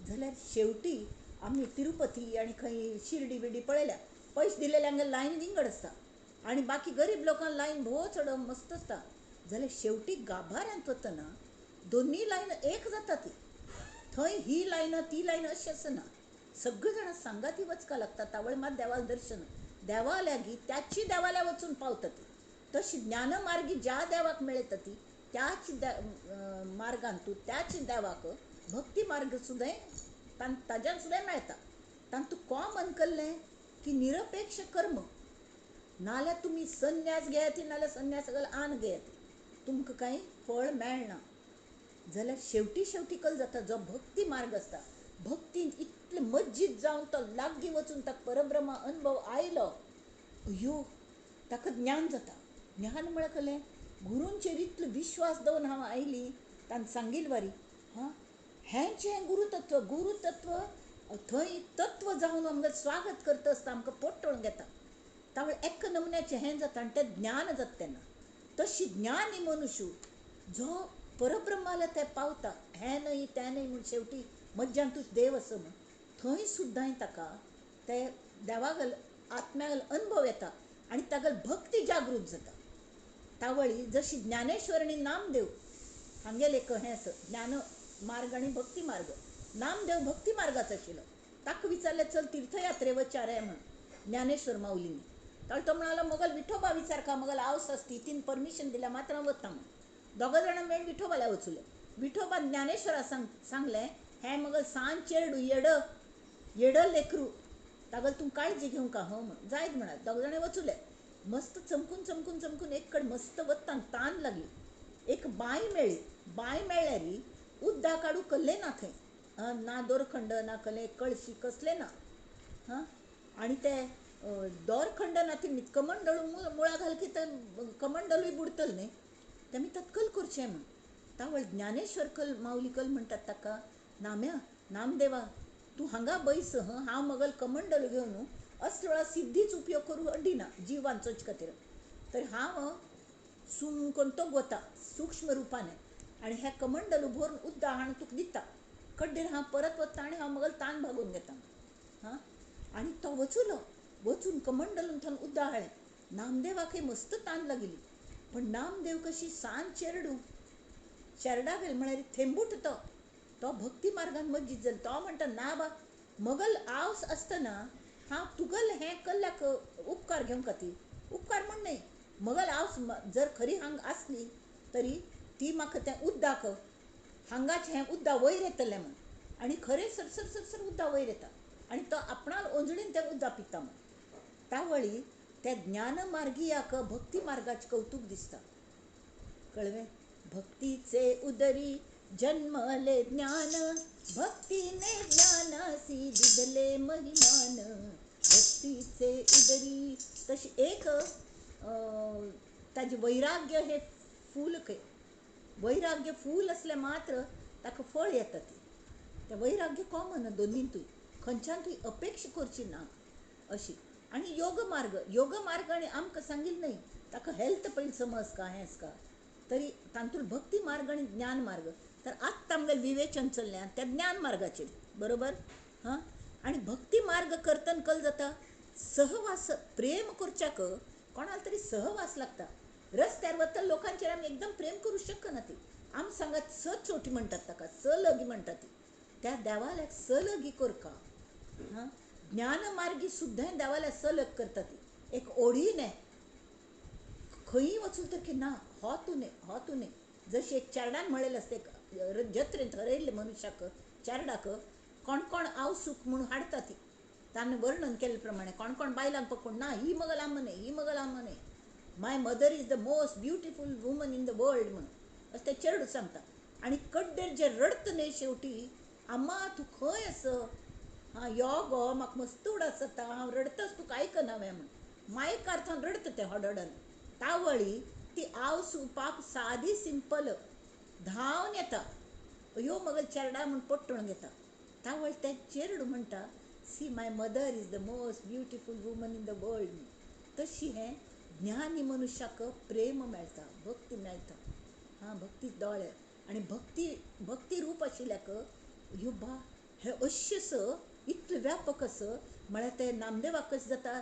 Speaker 1: जाल्यार शेवटी आमी तिरुपती आनी खंय शिर्डी बिर्डी पळयल्या, पयशे दिलेल्यांक लायन विंगड आसता आनी बाकी गरीब लोकांक लायन भोव चड मस्त आसता. जाल्यार शेवटी गाभाऱ्यांत वतना दोनूय लायन एक जाता ती, थंय ही लायन ती लायन अशी आसना, सगळीं जाणां सांगाती वचपाक लागता. तावळ मात देवाक दर्शन, देवा लागीं त्याची देवाल्या वचून पावता ती. तशी ज्ञानमार्गी ज्या देवाक मेळटा ती त्याच मार्गान तूं त्याच देवाक भक्ती मार्ग सुद्दां ताज्यान सुद्दां मेळटा. तातूंत कॉमन कसलें की निरपेक्ष कर्म, नाल्यार तुमी संन्यास घेयात नाल्यार संन्यास आन घेयात, तुमकां कांय फळ मेळना. जाल्यार शेवटी शेवटी कल जाता जो भक्ती मार्ग आसता, भक्तींत इतले मज्जीत जावन तो लागीं वचून ताका परब्रह्मा अनुभव आयलो, अयो ताका ज्ञान जाता. ज्ञान म्हळ्यार कसलें? गुरूंचेर इतलो विश्वास दवरून हांव आयली, तांणी सांगिल्ली वारी, हां, हेंच हें गुरुतत्व. गुरुतत्व थंय तत्व जावन आमकां स्वागत करता आसता, आमकां पोटोळून घेता. तावळ एक नमुन्याचें हें जाता आनी तें ज्ञान जाता तेन्ना. तशी ज्ञानी मनुष्य जो परब्रह्माला ते पावता, हें न्हय तें न्हय म्हूण शेवटी मज्जांतूच देव आसा म्हूण, थंय सुद्दां ताका ते देवागल आत्म्यागल अनुभव येता आनी तागेली भक्ती जागृत जाता. तावळी जशी ज्ञानेश्वर आनी नामदेव हांगेलें एक हें आसा, ज्ञान मार्ग आनी भक्ती मार्ग. नामदेव भक्ती मार्गाचो आशिल्लो, ताका विचारलें चल तीर्थयात्रे वचार म्हूण ज्ञानेश्वर माऊलींनी. ताणें तो म्हणालो मगल विठोबा विचार का, मगल आवस आसती, तीन परमिशन दिल्या मात्र हांव वता म्हूण. दोगां जाणां मेळून विठोबाल्या वचुले. विठोबा ज्ञानेश्वरा सांगलें हें मगल सान चेरडू येड येड लेकरू, तागेली तूं काळजी घेवंक हो म्हूण. जायत म्हणाल. दोग जाणां वचुले. मस्त चमकून चमकून चमकून एक कडेन मस्त वतान तान लागली, एक बांय मेळ्ळी. बांय मेळ्ळ्यार उद्दा काडू कल्ले ना थंय, ना दोरखंड ना कले कळशी कसले ना, हां, आनी ते दोरखंड ना ती कमंडलू मुळा घाल की ते कमंडलूय बुडतल न्ही, तेमी तत्कल करचें म्हूण. तावळ ज्ञानेश्वर कल माऊली कल म्हणटात ताका, नाम्या नामदेवा तूं हांगा बैस, हांव मगल कमंडल घेवन असलो वेळार सिद्धीच उपयोग करूं अड्डिना जीव वांचोवचे खातीर, तर हांव सूं करून तो वता सूक्ष्म रुपाने आनी हें कमंडलू भरून उद्दा हाडून तुका दिता. कड्डेर हांव परत वता आनी हांव मगल तान भागोवन घेता. हां, आनी तो वचुलो, वचून कमंडलून थंय उद्दा हाडलें. नामदेवाकय मस्त तान लागिल्ली, पण नामदेव कशी सान चेरडू, चेरडा गेल म्हळ्यार थेंबूट तो, तो भक्ती मार्गान मज्जीत जालो. तो म्हणटा ना बा, मगल आवस आसतना हांव तुगल हें कल्ल्याक उपकार घेवंक खातीर, उपकार म्हण न्हय, मगल आवस जर खरी हांग आसली तरी ती म्हाका तें उद्दाक हांगाचें हें उद्दा वयर येतलें म्हण, आनी खरें सरसर सरसर उद्दा वयर येता आनी तो आपणाल ओंजळीन तें उद्दा पिता म्हण. तावळी त्या ज्ञानमार्गियाक भक्ती मार्गाचें कौतूक दिसता. कळ्ळें? भक्तीचे उदरी जन्मले ज्ञान, भक्तीने ज्ञानासी दिदले महिमान. भक्तीचे उदरी तशी एक ताजें वैराग्य हे फूल खंय, वैराग्य फूल आसलें मात्र ताका फळ येता. ती तें वैराग्य कॉमन दोनींतूय, खंयच्यान तुवें अपेक्षा करची ना अशी. आनी योगमार्ग, योगमार्ग आनी आमकां सांगिल्लें न्हय, ताका हेल्थ पयलीं समज का हें आसका तरी तातूंत भक्ती मार्ग आनी ज्ञान मार्ग. तर आत्तां आमगेलें विवेचन चल्लें त्या ज्ञान मार्गाचेर, बरोबर? हां, आनी भक्ती मार्ग करतना कल जाता सहवास, प्रेम करच्याक कोणाक तरी सहवास लागता. रस्त्यार वता लोकांचेर आमी एकदम प्रेम करूं शकना. ती आम सांगात स चोटी म्हणटात ताका, स लगी म्हणटात ती, त्या देवाल्याक स लगी करका. हां, ज्ञानमार्गी सुद्दां देवाल्याक स लग करता ती, एक ओढीने खंयी वचून तर की ना हो तूं न्हय, हो तूं न्हय. जशी एक चेरडान म्हणलेलें आसता, एक जत्रेंत हरयल्ले मनुष्याक चेरडाक कोण कोण आवसूक म्हणून हाडटा ती, ताणें वर्णन केल्ले प्रमाणे कोण कोण बायलांक पकोवन ना ही मगल आम न्हय, ही मगल आम न्हय, my mother is the most beautiful woman in the world म्हणून अशें तें चेरडू सांगता. आनी कड्डेर जे रडत न्हय शेवटी, आम्मा तूं खंय आस, हां यो गो म्हाका मस्त उडास जाता, हांव रडतच तुका आयकना हांवें म्हण, मायकार थंय रडटा तें हडहडन. तावळी ती आवसू पाप सादी सिंपल धांवन येता, ह्यो मगल चेरडा म्हूण पट्टून घेता. तावळ तें चेरडू म्हणटा, see my mother is the most beautiful woman in the world. तशी हें ज्ञानी मनुष्याक प्रेम मेळटा, भक्ती मेळटा. हां, भक्ती दोळे आनी भक्ती भक्ती रूप आशिल्ल्याक ह्यो बा हें अश्शें स इतलें व्यापक आस म्हळ्यार तें नामदेवाक कशें जाता,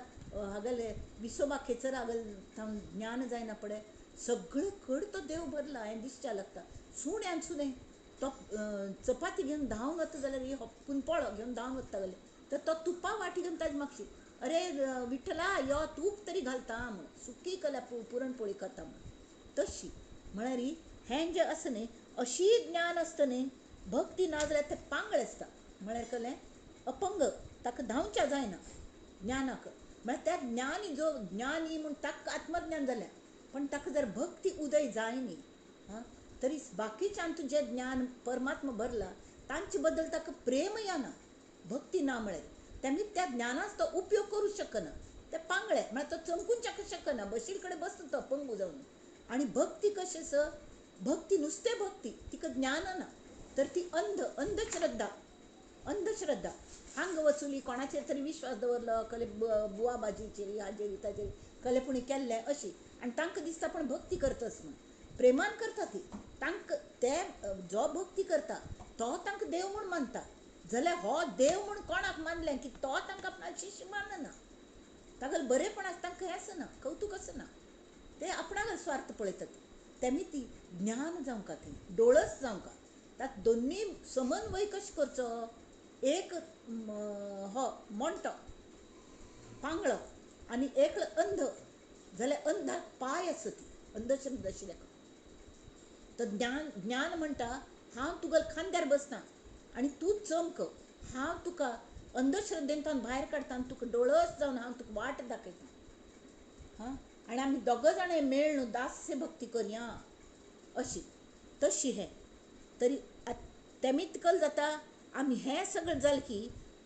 Speaker 1: हागेले विसोबा खेचर हागेले थावन ज्ञान जायना पळय, सगळे कडेन तो देव भरला हें दिसच्या लागता. सुण्यान सुद्दां तो चपाती घेवन धांवन वता जाल्यार ही हप्पून पोळो घेवन धांवन वता गेले तर तो तुपा वाटी घेवन ताजे मागशी, अरे विठ्ठला यो तूप तरी घालता म्हण, सुकी कल्या पुरणपोळी खाता म्हण. तशी म्हळ्यार हें जें आसा न्हय, अशी ज्ञान आसता न्हय, भक्ती ना जाल्यार तें पांगळ आसता, म्हळ्यार कलें अपंग, ताका धांवच्या जायना ज्ञानाक. म्हळ्यार त्या ज्ञानी जो ज्ञानी म्हूण ताका आत्मज्ञान जालें, पण ताका जर भक्ती उदय जाय न्ही, हां, तरी बाकीच्यान तुजें ज्ञान परमात्मा भरला तांचे बद्दल ताका प्रेम येना, भक्ती ना म्हळ्यार तेमी त्या ज्ञानाचो तो उपयोग करूं शकना, ते पांगळे म्हळ्यार तो चमकून शकना, बशील कडेन बसता तो अपंगू जावन. आनी भक्ती कशें स, भक्ती नुस्तें भक्ती, तिका ज्ञान ना तर ती अंध, अंधश्रद्धा, अंधश्रद्धा. हांग वचुली कोणाचेर तरी विश्वास दवरलो, कले बुवा बाजीचेर हाजेर ताजेर कले पुणी केल्लें अशी, आनी तांकां दिसता पण भक्ती करतच म्हण, प्रेमान करता ती, तांकां ते जो भक्ती करता तो तांकां देव म्हूण मानता, जाल्यार हो देव म्हूण कोणाक मानलें की तो तांकां आपणाक शिश्य मानना, तागेलें बरेपण आसा तांकां हें आसना, कौतूक आसना, ते आपणाक स्वार्थ पळयतात. तेमी ती ज्ञान जावंका, थंय डोळस जावंका, ताका दोनूय समन्वय कशें करचो, एक हो मोणटो पांगळो आनी एक अंध, जाल्यार अंधाक पांय आसा ती अंधश्रद्धा आशिल्ल्याक. तर ज्ञान ज्ञान म्हणटा हांव तुगेल्या खांद्यार बसता आनी तूं चमक, हांव तुका अंधश्रद्धेंतल्यान भायर काडटा आनी तुका डोळस जावन हांव तुका वाट दाखयता. हां, आनी आमी दोगां जाणां मेळ्ळ दास्य भक्ती करया अशी तशी हें तरी तेमीत कल जाता. आमी हें सगळें जालें की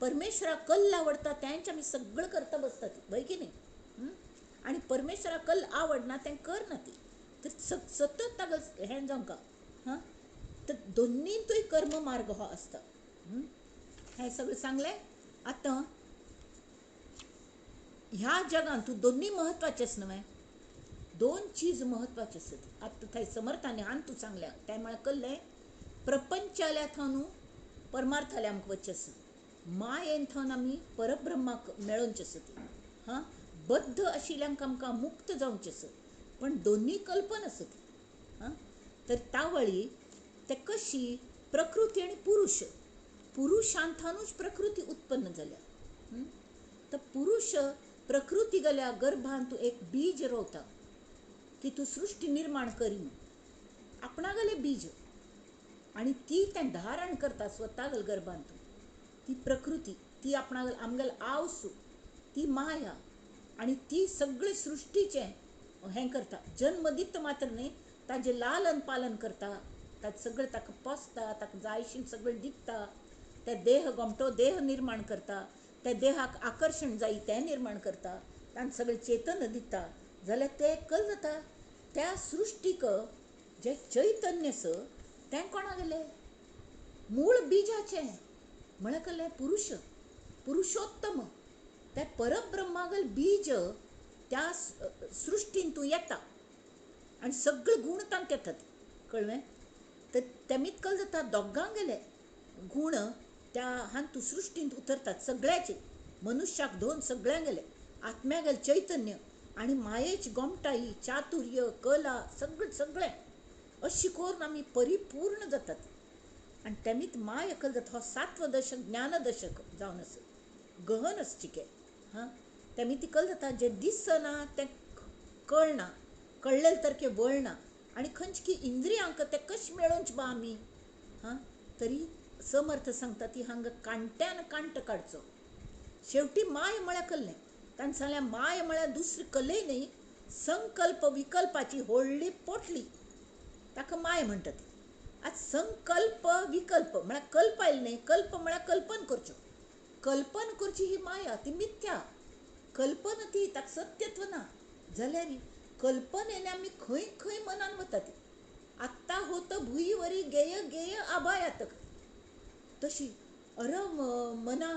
Speaker 1: परमेश्वराक कल्ल आवडटा तेंच आमी सगळें करता बसता ती, हय की न्ही? आनी परमेश्वराक कल्ल आवडना तें करना ती, तर सतत ताका हें जावंका. हां, तर दोनींतूय कर्म मार्ग हो आसता. हें सगळें सांगलें. आतां ह्या जगांत तूं दोनूय म्हत्वाचें आसा न्हय, दोन चीज म्हत्वाचे आसत. आतां थंय समर्थांनी हांतू सांगल्या त्या म्हळ्यार कल्लें प्रपंचाल्या थावन परमार्थाल्या आमकां वचचें आसा, मायेन थावन आमी परब्रह्माक मेळोवचें आसत. हां, बद्ध आशिल्ल्यांक आमकां मुक्त जावचें आसत, पण दोनूय कल्पना आसत. हां, तर तावळी ते कशी प्रकृती आनी पुरुष, पुरुषांथानूच प्रकृती उत्पन्न जाल्या. तर पुरुष प्रकृती गेल्या गर्भांत एक बीज रोवता की तूं सृश्टी निर्माण करी म्हूण, आपणागेलें बीज, आनी ती तें धारण करता स्वता गर्भांत. ती प्रकृती ती आपणागेल आमगेल आवसू, ती माया, आनी ती सगळे सृश्टीचें हें करता. जन्म दित मात्र न्ही, ताजें लालन पालन करता, ताजें सगळें ताका पोसता, ताका जायशीं सगळें दिता, त्या देह गोमटो देह निर्माण करता, त्या देहाक आकर्शण जाय तें निर्माण करता, तांकां सगळें चेतन दिता. जाल्यार तें कल जाता त्या सृश्टीक जें चैतन्य आसा तें कोणा गेलें मूळ बिजाचें म्हळ्यार कल्लें पुरुष, पुरुषोत्तम. त्या परब्रह्मागल बीज त्या सृश्टीन तूं येता आनी सगळे गूण तांकां येतात. कळ्ळें? तर तेमीत कल जाता दोगांक गेले गूण त्या हातूंत सृश्टींत उतरतात सगळ्याचे, मनुष्याक धरून सगळ्यांक गेले आत्म्या गेले चैतन्य आनी मायेची गोमटाई, चातुर्य, कला सगळें सगळें अशी करून आमी परिपूर्ण जातात. आनी तेमीत माय अकल जाता हो सात्व दशक ज्ञानदशक जावन आसा, गहन आसा चिके. हां, तेमी ती कल जाता जें दिसना तें कळना, कळ्ळें तरके वळना, आनी खंयची की इंद्रियांक तें कशें मेळोवचें बा आमी. हां, तरी समर्थ सांगता ती हांगा कांट्यान कांट काडचो. शेवटी माय म्हळ्यार कल्लें ताणें सांगलें माय म्हळ्यार दुसरी कलय न्ही, संकल्प विकल्पाची व्हडली पोटली, ताका माय म्हणटात. आतां संकल्प विकल्प म्हळ्यार कल्प आयलें न्ही, कल्प म्हळ्यार कल्पन करच्यो, कल्पन करची ही माया, ती मिथ्या कल्पना, ती ताका सत्यत्व ना. जाल्यार कल्पनेन आमी खंय खंय मनान वतात. आत्ता होत भुंयवरी गेय गेय आबायात, तशी अरे मना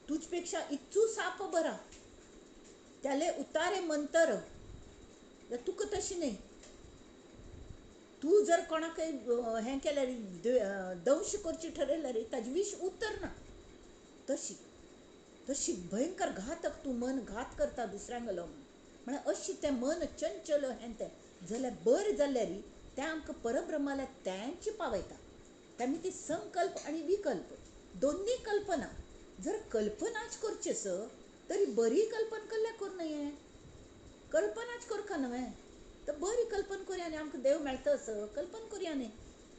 Speaker 1: तुजपेक्षा इच्चू साप बरा, त्याले उतारे मंतर. तुका तशी न्ही, तूं जर कोणाकय हें केल्यार दंश करची ठरयल्यार ताजी विश उतरना. तशी तशी भयंकर घातक तूं मन घात करता दुसऱ्यांक गेलो म्हूण. म्हळ्यार अशी तें मन चंचल हें तें जाल्यार बरें जाल्यार तें आमकां परब्रह्माल्या तेंच पावयता. तेमी ती संकल्प आनी विकल्प दोनूय कल्पना जर कल्पनाच करची आस तरी बरी कल्पना कल्ल्या करूं नये, कल्पनाच करका न्हय तर बरी कल्पना करुया न्ही, आमकां देव मेळटा असो कल्पना करुया न्ही.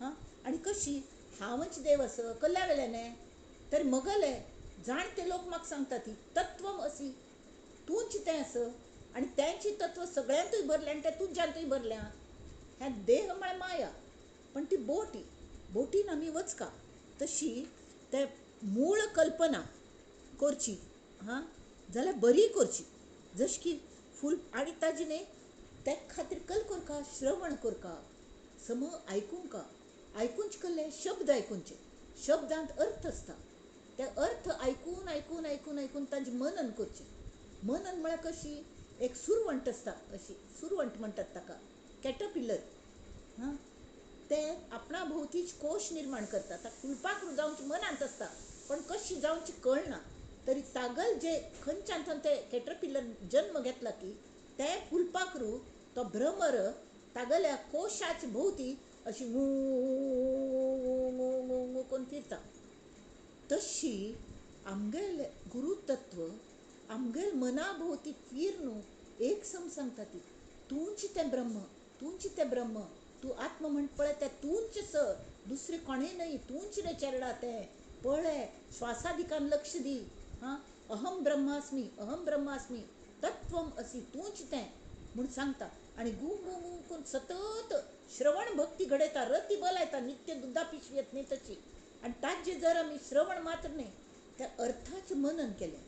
Speaker 1: हां, आनी कशी हांवच देव असो कल्ल्या वेल्या न्ही, तर मगले जाणते लोक म्हाका सांगता ती तत्वम असी, तूंच तें आस आनी तेंची तत्व सगळ्यांतूय भरलें आनी तें तुज्यांतूय भरल्या. हें देह म्हळ्यार माया, पण ती बोटी, बोटीन आमी वचका. तशी ते मूळ कल्पना करची हां जाल्यार बरी करची, जशी की फूल. आनी ताजी न्ही ते खातीर कल करका, श्रवण करका, सम आयकूंका, आयकूंच कल्ले शब्द आयकूंचे, शब्दांत अर्थ आसता, ते अर्थ आयकून आयकून आयकून आयकून ताजें मनन करचें. मनन म्हळ्यार कशी एक सुरवंट आसता, अशी सुरवंट म्हणटात ताका, कॅटरपिलर. हां, ते आपणा भोंवतीच कोश निर्माण करता, ताका फुलपाक जावचें मनांत आसता पण कशी जावची कळना, तरी तागल जे खंयच्यान ते कॅटरपिलर जन्म घेतला की ते फुलपाखरू तो भ्रमर तागल्या कोशाच भोंवती अशी ngू ngू ngू ngू करून फिरता. तशी आमगेलें गुरुतत्व आमगेल मना भोंवती फिर एक सम सांगता ती तूंच तें ब्रह्म, तूंच तें ब्रह्म, तूं आत्म म्हण पळय तें तूंच स, दुसरें कोणें न्हय, तूंच रे चेरडा तें पळय, श्वासादिकान लक्ष दी. हां, अहम ब्रह्मास्मी, अहम ब्रह्मास्मी, तत्वम असी, तूंच तें म्हूण सांगता. आनी गू गू गू करून सतत श्रवण भक्ती घडयता, रती बलायता, नित्य दुदा पिशवी येत न्ही तशी. आनी ताजें जर आमी श्रवण मात्र न्ही त्या अर्थाचें मनन केलें,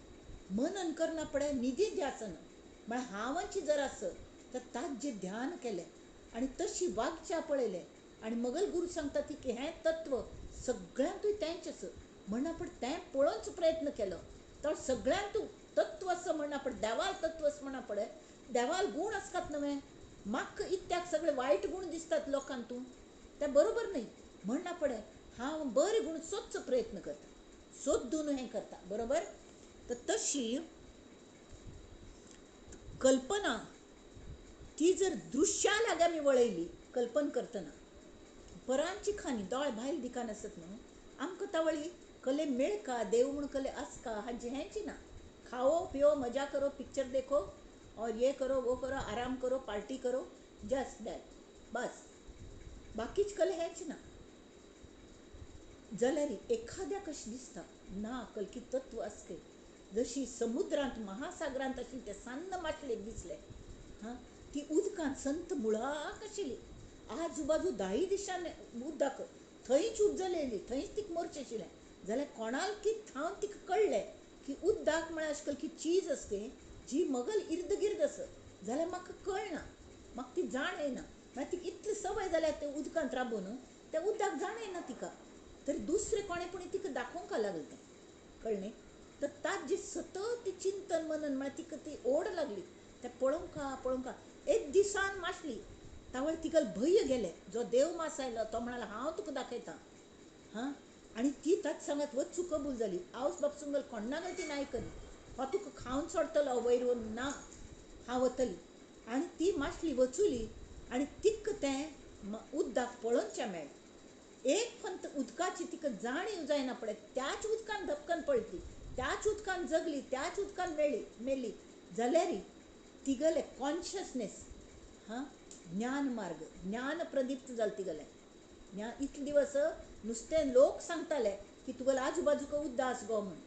Speaker 1: मनन करना पडे निधी ध्यासन म्हळ्यार हांवच जर आसत तर ताजें ध्यान केलें आनी तशी वागच्या पळयलें. आनी मगल गुरू सांगता ती की हें तत्व सगळ्यांतूय तेंच आसा, म्हणना पण तें पळोवंच प्रयत्न केलो तर सगळ्यांतूय तत्व तत्व असं म्हणना पडे, देवाल तत्व असं म्हणा पडे, देवाल गुण आसतात नव्हे. म्हाका इत्याक सगळे वायट गुण दिसतात लोकांतून, ते बरोबर न्ही म्हणना पडे. हांव बरे गुण सोदचो प्रयत्न करता, सोदून हें करता, बरोबर. तर तशी कल्पना ती जर दृश्या लागीं आमी वळयली कल्पना करतना, परांची खानी दोळ भायल दिकान आसत न्हू, आमकां तावळी कले मेळका देव म्हूण कले आसका हाजी हेंची ना. खाओ पियो मजा करो, पिक्चर देखो और ये करो वो करो, आराम करो, पार्टी करो, जस्ट that, बस, बाकीच कले हेंच ना. जाल्यार एखाद्या कशें दिसता ना कलकी तत्व आसके, जशी समुद्रांत महासागरांत आशिल्ली ते सान्न मातलेक दिसले, हां, ती उदकांत संत मुळाक आशिल्ली, आजूबाजू धायी दिशान उदक, थंयच उपजलेली, थंयच तिका मोरचें आशिल्लें. जाल्यार कोणाक की थावन तिका कळ्ळें की उदक म्हळ्यार अशें कलकी चीज आसते जी मगल इर्द गिर्द आसा, जाल्यार म्हाका कळना, म्हाका ती जाण येना. म्हळ्यार तिका इतली संवय जाल्या ते उदकांत राबून, त्या उदक जाण येना तिका, तरी दुसरें कोणें पूण तिका दाखोवंक लागलें तें, कळ्ळें. तर ताजें सतत ती चिंतन मनन म्हळ्यार तिका ती ओड लागली, तें पळोवंका पळोवंका. एक दिसान मासली तावळ तिका भंय गेलें, जो देव मास आयलो तो म्हणालो हांव तुका दाखयतां, हां. आनी ती ताच सांगात वचू कबूल जाली. आवस बापसूंगल कोण्णागल ती नायकली, हो तुका खावन सोडटलो वयर वरून, ना हांव वतली. आनी ती मासली वचुली आनी तिका तें उदक पळोवचें मेळ्ळें. एक फंत उदकाची तिका जाणीव जायना पडे, त्याच उदकान धपकन पडली, त्याच उदकान जगली, त्याच उदकान मेळ्ळी मेली. जाल्यार तिगले कॉन्शियसनेस, हां, ज्ञान मार्ग, ज्ञान प्रदीप्त जालें तिगलें. इतले दिवस नुस्तें लोक सांगताले की तुगेले आजूबाजूक उद्दा आस गो म्हूण,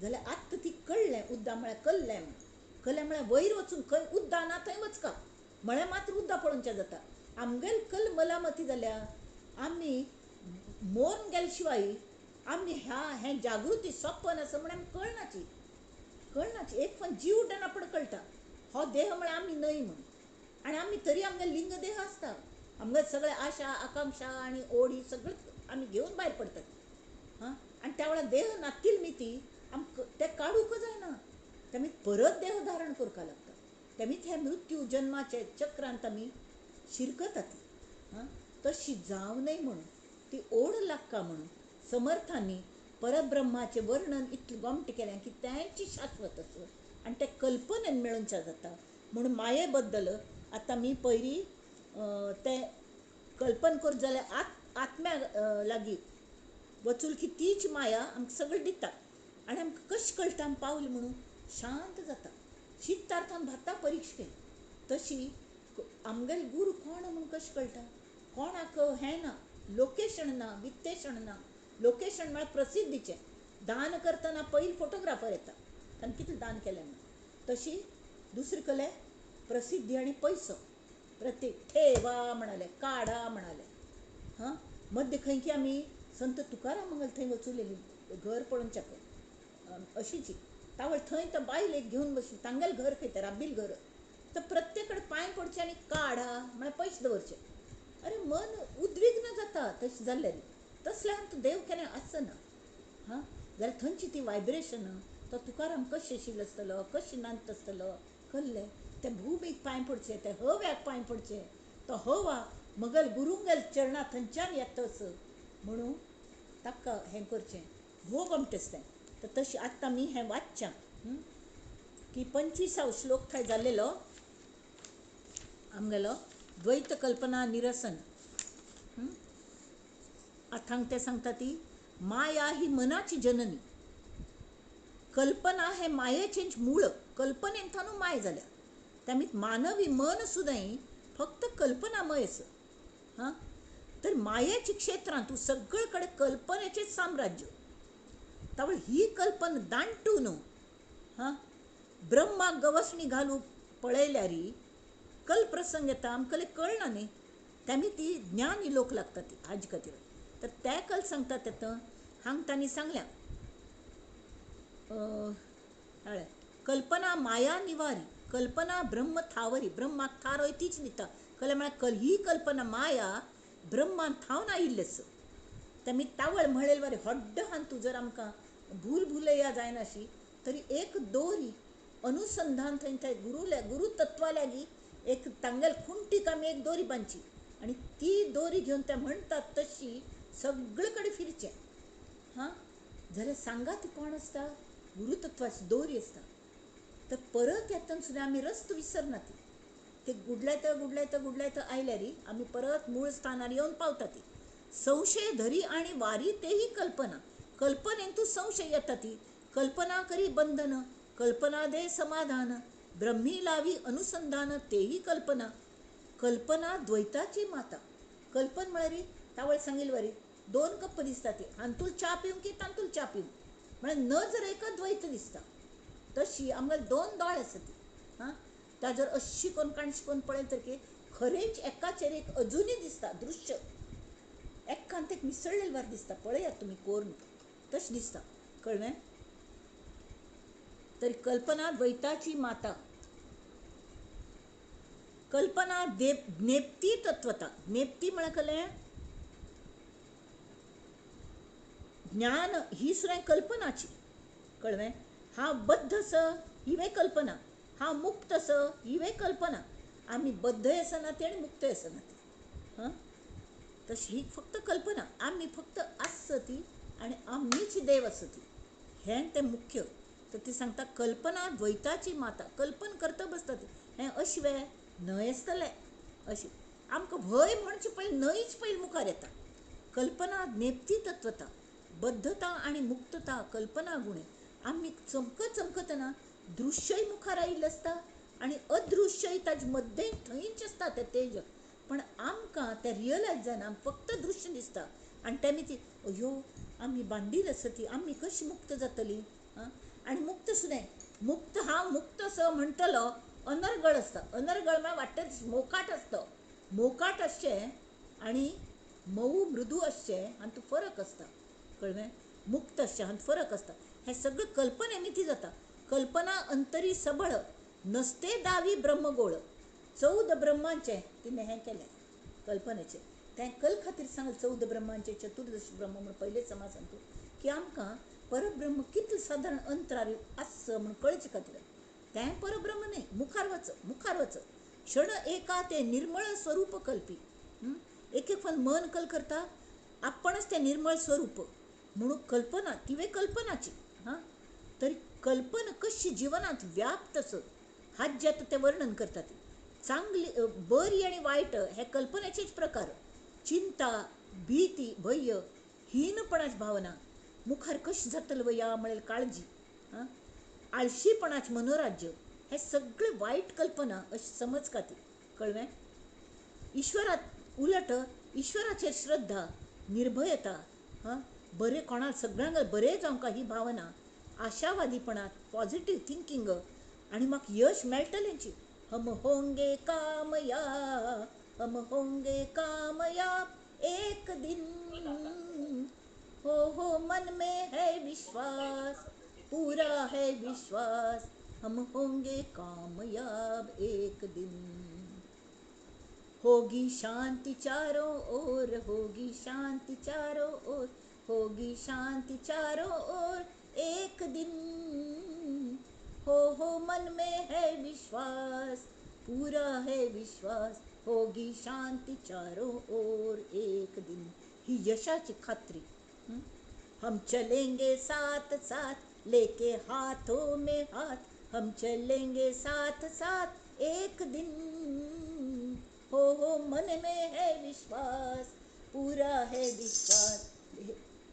Speaker 1: जाल्यार आत्तां ती कळ्ळें उद्दा म्हळ्यार कल्लें म्हूण. कल्लें म्हळ्यार वयर वचून खंय उद्दा ना थंय वचका म्हळ्यार मात्र उद्दा पळोवचें जाता. आमगेल कल मलामती जाल्या आमी मोर्न गेले शिवाय आमी ह्या हें जागृती सपन आसा म्हण आमी कळनाची, कळनाची. एक पण जीव उडना पण कळटा हो देह म्हळ्यार आमी न्हय म्हूण. आनी आमी तरी आमगेल लिंग देह आसता, आमगेल सगळे आशा आकांक्षा आनी ओडी सगळें आमी घेवन भायर पडटात, हां. आनी त्या वेळार देह नातील मिती आमकां तें काडूंक जायना, तेमी परत देह धारण करपाक लागता. तेमीच ह्या मृत्यू जन्माचे चक्रांत आमी शिरकतात, हां. तशी जावं नये म्हणून ती ओड लागका म्हणून समर्थांनी परब्रह्माचें वर्णन इतलें गोमटें केलें की तेंची शाश्वत आसा आनी तें कल्पनेन मेळोवचें जाता. म्हणून माये बद्दल आतां मी पयलीं तें कल्पन करत जाल्यार आत्म्या लागीं वचूल की तीच माया आमकां सगळें दिता आनी आमकां कशें कळटा आमी पावलें म्हणून शांत जाता. शितार्थान भाता परिक्षेन तशी आमगेले गुरू कोण म्हूण कशें कळटा? कोणाक हें ना, लोकेशन ना, वित्तेशण ना. लोकेशन म्हळ्यार प्रसिद्धीचें. दान करतना पयलीं फोटोग्राफर येता, ताणें कितलें दान केलें म्हूण. तशी दुसरी कले प्रसिद्धी आनी पयसो. प्रत्येक ठेवा म्हणाले, काडा म्हणाले, हां. मध्य खंय की आमी संत तुकाराम मंगल थंय वचुलेली घर पळोवच्याक अशीच तावळ थंय तो बायल एक घेवन बसली, तांगेलें घर खंय तें राबील घर. तर प्रत्येक कडेन पांय पडचे आनी काडा म्हळ्यार पयशे दवरचे. अरे मन उद्विग्न जाता तशें जाल्ल्यान. तसल्यान तूं देव केन्ना आसना, हां. जाल्यार थंयची ती वायब्रेशन तो तुकाराम कशें आशिल्लो आसतलो, कशें नांदता आसतलो, कल्लें त्या भुमीक पांय पडचें, त्या हव्याक पांय पडचें, तो हवा मगल गुरुंगेल चरणा थंयच्यान येतच म्हणून ताका हें करचें, भोव गोमटें आसता. तर तशें आतां आमी हें वाचच्या की 25 श्लोक थंय जाल्लेलो आमगेलो द्वैत कल्पना निरसन. आतां ते सांगता ती माया ही मनाची जननी, कल्पना हे मायेचेंच मूळ, कल्पनेन थानू माय जाल्या. त्यामुळे मानवी मन सुद्दां फक्त कल्पनामय आसा, हां. तर मायेच्या क्षेत्रांत तूं सगळे कडेन कल्पनेचेंच साम्राज्य. तावळ ही कल्पना दांटून, हां, ब्रह्माक गवसणी घालूं पळयल्यारी कल प्रसंग येता आमकां कळना न्ही, त्यामुळे ती ज्ञानी लोक लागता ती हाजे खातीर. तर ते कल सांगता तें हांगा तांणी सांगल्या, कल्पना माया निवारी, कल्पना ब्रह्म थावरी, ब्रह्माक थारय तीच दिता. कल म्हळ्यार ही कल्पना माया ब्रह्मान थावन आयिल्लें. तेमी तावळ म्हळेल वारी हड्ड हांतू जर आमकां भूल भुलया जायनाशी तरी एक दोरी अनुसंधान थंय थंय गुरू तत्वा लागी एक तांगेल खुंटीक आमी एक दोरी बांदची आनी ती दोरी घेवन ते म्हणटात तशी सगळे कडेन फिरचें. हां, जाल्यार सांगा ती कोण आसता? गुरुतत्वाची दोरी आसता. तर परत येतना सुद्दां आमी रस्तो विसरना. ती ते गुडलायता गुडलायता गुडलायता आयल्यार आमी परत मूळ स्थानार येवन पावता. ती संशय धरी आनी वारी तेही कल्पना, कल्पनेन तूं संशय येता. ती कल्पना करी बंधन, कल्पना दे समाधान, ब्रह्मी लावी अनुसंधान तेही कल्पना. कल्पना द्वैताची माता. कल्पन म्हळ्यार तावळ सांगील वरी दोन कप्प दिसता ती, हांतूल च्या पिवंक की तांतूल च्या पिवंक, म्हळ्यार नजर एक द्वैत दिसता. तशी आमकां दोन दोळे आसा ती. हां, त्या जर अशी कोण काणशी कोण पळयत तर की खरेंच एकाचेर एक अजुनूय दिसता दृश्य, एकांत एक मिसळलेले वार दिसता. पळयात तुमी कोरून तशें दिसता. कळ्ळें? तर कल्पना द्वैताची माता. कल्पना ज्ञेप्ती तत्वता. ज्ञेप्ती म्हळ्यार कळ्ळें? ज्ञान ही सुद्दां कल्पनाची. कळ्ळें? हांव बद्ध स हिवे कल्पना, हांव मुक्त स हिवे कल्पना. आमी बद्धय आसना ती आनी मुक्तय आसना ती. हां, तशी ही फक्त कल्पना. आमी फक्त आसता ती आनी आमीच देव आसता ती, हें तें मुख्य. तर ती सांगता कल्पना द्वैताची माता. कल्पन करता बसता ती, हें अशें न्हय आसतलें अशें आमकां भंय म्हणचे पयलीं न्हयच पयलीं मुखार येता. कल्पना ज्ञेप्ती तत्वता, बद्धता आनी मुक्तता कल्पना गुणे. आमी चमकत चमकतना दृश्यय मुखार आयिल्लें आसता आनी अदृश्यय ताजे मद्दें थंयच आसता तें तेज. पण आमकां तें रियलायज जायना, फक्त दृश्य दिसता आनी तेमी ती अयो आमी बांदील आसा ती, आमी कशी मुक्त जातली. आनी मुक्त सुद्दां मुक्त, हांव मुक्त असो म्हणटलो अनर्गळ आसता. अनर्गळ म्हळ्यार वाटेच मोकाट आसता. मोकाट आसचें आनी मोव मृदू आसचें हातूंत फरक आसता. कळ्ळें? मुक्त आसचें हातूंत फरक आसता. हें सगळें कल्पनेन ती जाता. कल्पना अंतरी सबळ नसते दावी ब्रह्मगोळ. 14 ब्रह्मांचें तिणें हें केलें कल्पनेचें. तें कल खातीर सांगलें 14 ब्रह्मांचें, चतुर्दश ब्रह्म म्हूण पयलेच समाज सांगता की आमकां परब्रह्म कितलें सादारण अंतरार आसचो म्हूण कळचे खातीर. तें परब्रह्म न्हय, मुखार वच मुखार वच. क्षण एका ते निर्मळ स्वरूप कल्पी. एक एक फावट मन कल करता आपणच तें निर्मळ स्वरूप म्हणून कल्पना, तिवे कल्पनाची. हां, तरी कल्पना कशी जिवनांत व्याप्त आसत हाजें आतां तें वर्णन करता. ती चांगली बरी आनी वायट हे कल्पनेचेच प्रकार. चिंता, भीती, भंय, हीनपणाची भावना, मुखार कशें जातलें वया म्हळ्यार काळजी, आं, आळशीपणाचें मनोराज्य, हे सगळे वायट कल्पना अशें समज खातीर. कळ्ळें? ईश्वरात उलट ईश्वराचेर श्रद्धा, निर्भयता, हां, बरें कोणाक सगळ्यांक बरें जावंक ही भावना, आशावादीपणात पॉझिटिव्ह थिंकींग आनी म्हाका यश मेळटलेंची. हम होंगे कामयाब, हम होंगे कामयाब एक दिन, हो हो मन में है विश्वास, पूरा है विश्वास, हम होंगे कामयाब एक दिन. होगी शांति चारों ओर, होगी शांति चारों ओर, होगी शांति चारों ओर एक दिन, हो हो मन में है विश्वास, पूरा है विश्वास, होगी शांति चारों ओर एक दिन. ही यशाची खात्री. हम चलेंगे साथ साथ, लेके हाथों में हाथ, हम चलेंगे साथ साथ एक दिन, हो हो मन में है विश्वास, पूरा है विश्वास,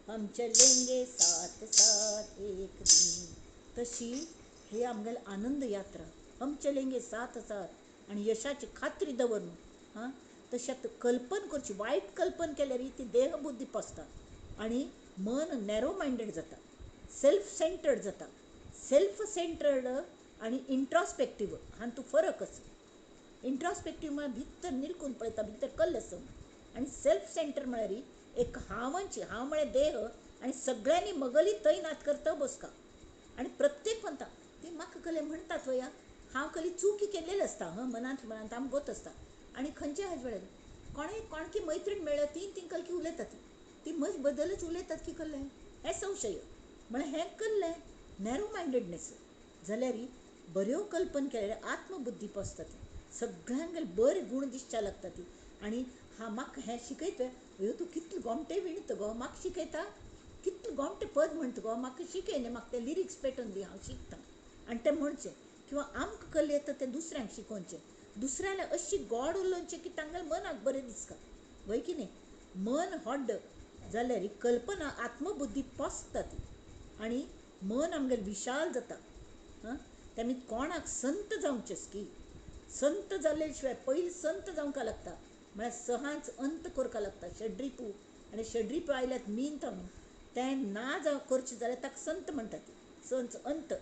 Speaker 1: हम चलेंगे साथ साथ एक दिन. तशी हे आमगेले आनंद यात्रा, हम चलेंगे साथ साथ आनी यशाची खात्री दवर. हां, तशें आतां कल्पन करची. वायट कल्पन केल्यार ती देहबुद्धी पसता आनी मन नॅरो मायंडेड जाता, सेल्फ सेंटर्ड जाता. सेल्फ सेंटर्ड आनी इंट्रोस्पेक्टीव हातूंत फरक आसा. इंट्रोस्पेक्टीव म्हळ्यार भितर निरकून पळयता, भितर कल्ल आसा. आनी सेल्फ सेंटर म्हळ्यार एक हांवांची, हांव म्हळ्यार देह आनी सगळ्यांनी मगली तैनात करता बसका. आनी प्रत्येक म्हणटा ती म्हाका कले म्हणटात वया, हांव कली चुकी केल्लेली आसता. हं, मनांत मनांत आमकां गोत आसता. आनी खंयच्या हाजे वेळार कोणें कोणकी मैत्रीण मेळ्ळ्या, तीन तीन कलकी उलयतात, ती म्हज बदलच उलयतात की कल्लें हें संशय म्हळ्यार हें कल्लें नॅरो मायंडेडनेस. जाल्यार बऱ्यो कल्पना केल्यार आत्मबुद्धी पोसता ती, सगळ्यांगेर बरे गूण दिसच्या लागता ती. आनी हा म्हाका हें शिकयता, अयो तूं कितले गोमटे विणता गो, म्हाका शिकयता, कितले गोमटे पद म्हणटा गो, म्हाका शिकय न्ही, म्हाका ते लिरिक्स पेटोवन दी, हांव शिकता. आनी तें म्हणचें किंवा आमकां कल्लें येता तें दुसऱ्यांक शिकोवचें, दुसऱ्याला अशी गोड उलोवचें की तांगेल्या मनाक बरें दिसता, वय की न्ही. मन होड्ड जाल्यार कल्पना आत्मबुद्धी पोसता ती आनी मन आमगेलें विशाल जाता. हां, तेमी कोणाक संत जावचेंच की संत जाले शिवाय पयलीं संत जावंक लागता, म्हळ्यार सहांच अंत करपाक लागता. षड्रिपू आनी षड्रिपू आयल्यात मीन न्हू, तें ना जावं करचें जाल्यार ताका संत म्हणटात, संच अंत.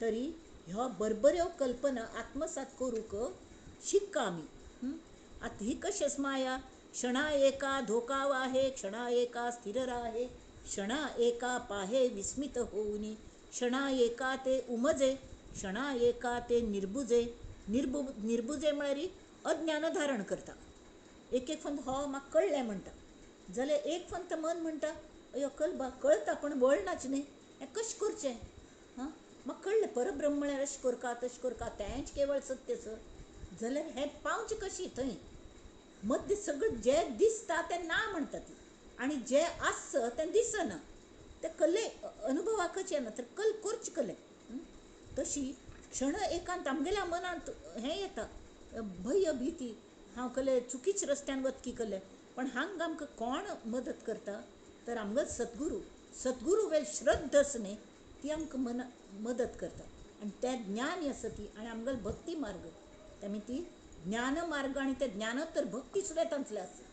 Speaker 1: तरी ह्यो बरबऱ्यो कल्पना आत्मसात करूंक शिक्का आमी. आतां ही कशेंच माया, क्षणा एका धोका वाहे, क्षणा एका स्थिर राहे, क्षणा एका पाहे विस्मित होऊनी, क्षणा एका ते उमजे, क्षणा एका ते निर्बुजे. निर्बुजे म्हळ्यार अज्ञान धारण करता. एक एक फंत हो म्हाका कळ्ळें म्हणटा, जाल्यार एक फंत मन म्हणटा अयो कल कळटा पण वळनाच न्ही, हें कशें करचें. हां, म्हाका कळ्ळें परब्रह्म म्हळ्यार अशें करका तशें करका, तेंच केवळ सत्य सर, जाल्यार हें पावचें कशी थंय. मध्य सगळें जें दिसता तें ना म्हणटा ती आनी जें आसता तें दिसना, तें कल्ले अनुभवाकच येना, तर कल करचें कलें. तशी क्षण एकांत आमगेल्या मनांत हें येता भय भीती, हांव कले चुकीच रस्त्यान वतकी कले, पण हांगा आमकां कोण मदत करता तर आमगेलो सद्गुरू. सद्गुरू वेल श्रद्धा आसा न्ही, ती आमकां मन मदत करता आनी तें ज्ञान आसा ती आनी आमगेलो भक्ती मार्ग. तेमी ती ज्ञान मार्ग आनी ते ज्ञान तर भक्ती सुद्दां तांतले आसा.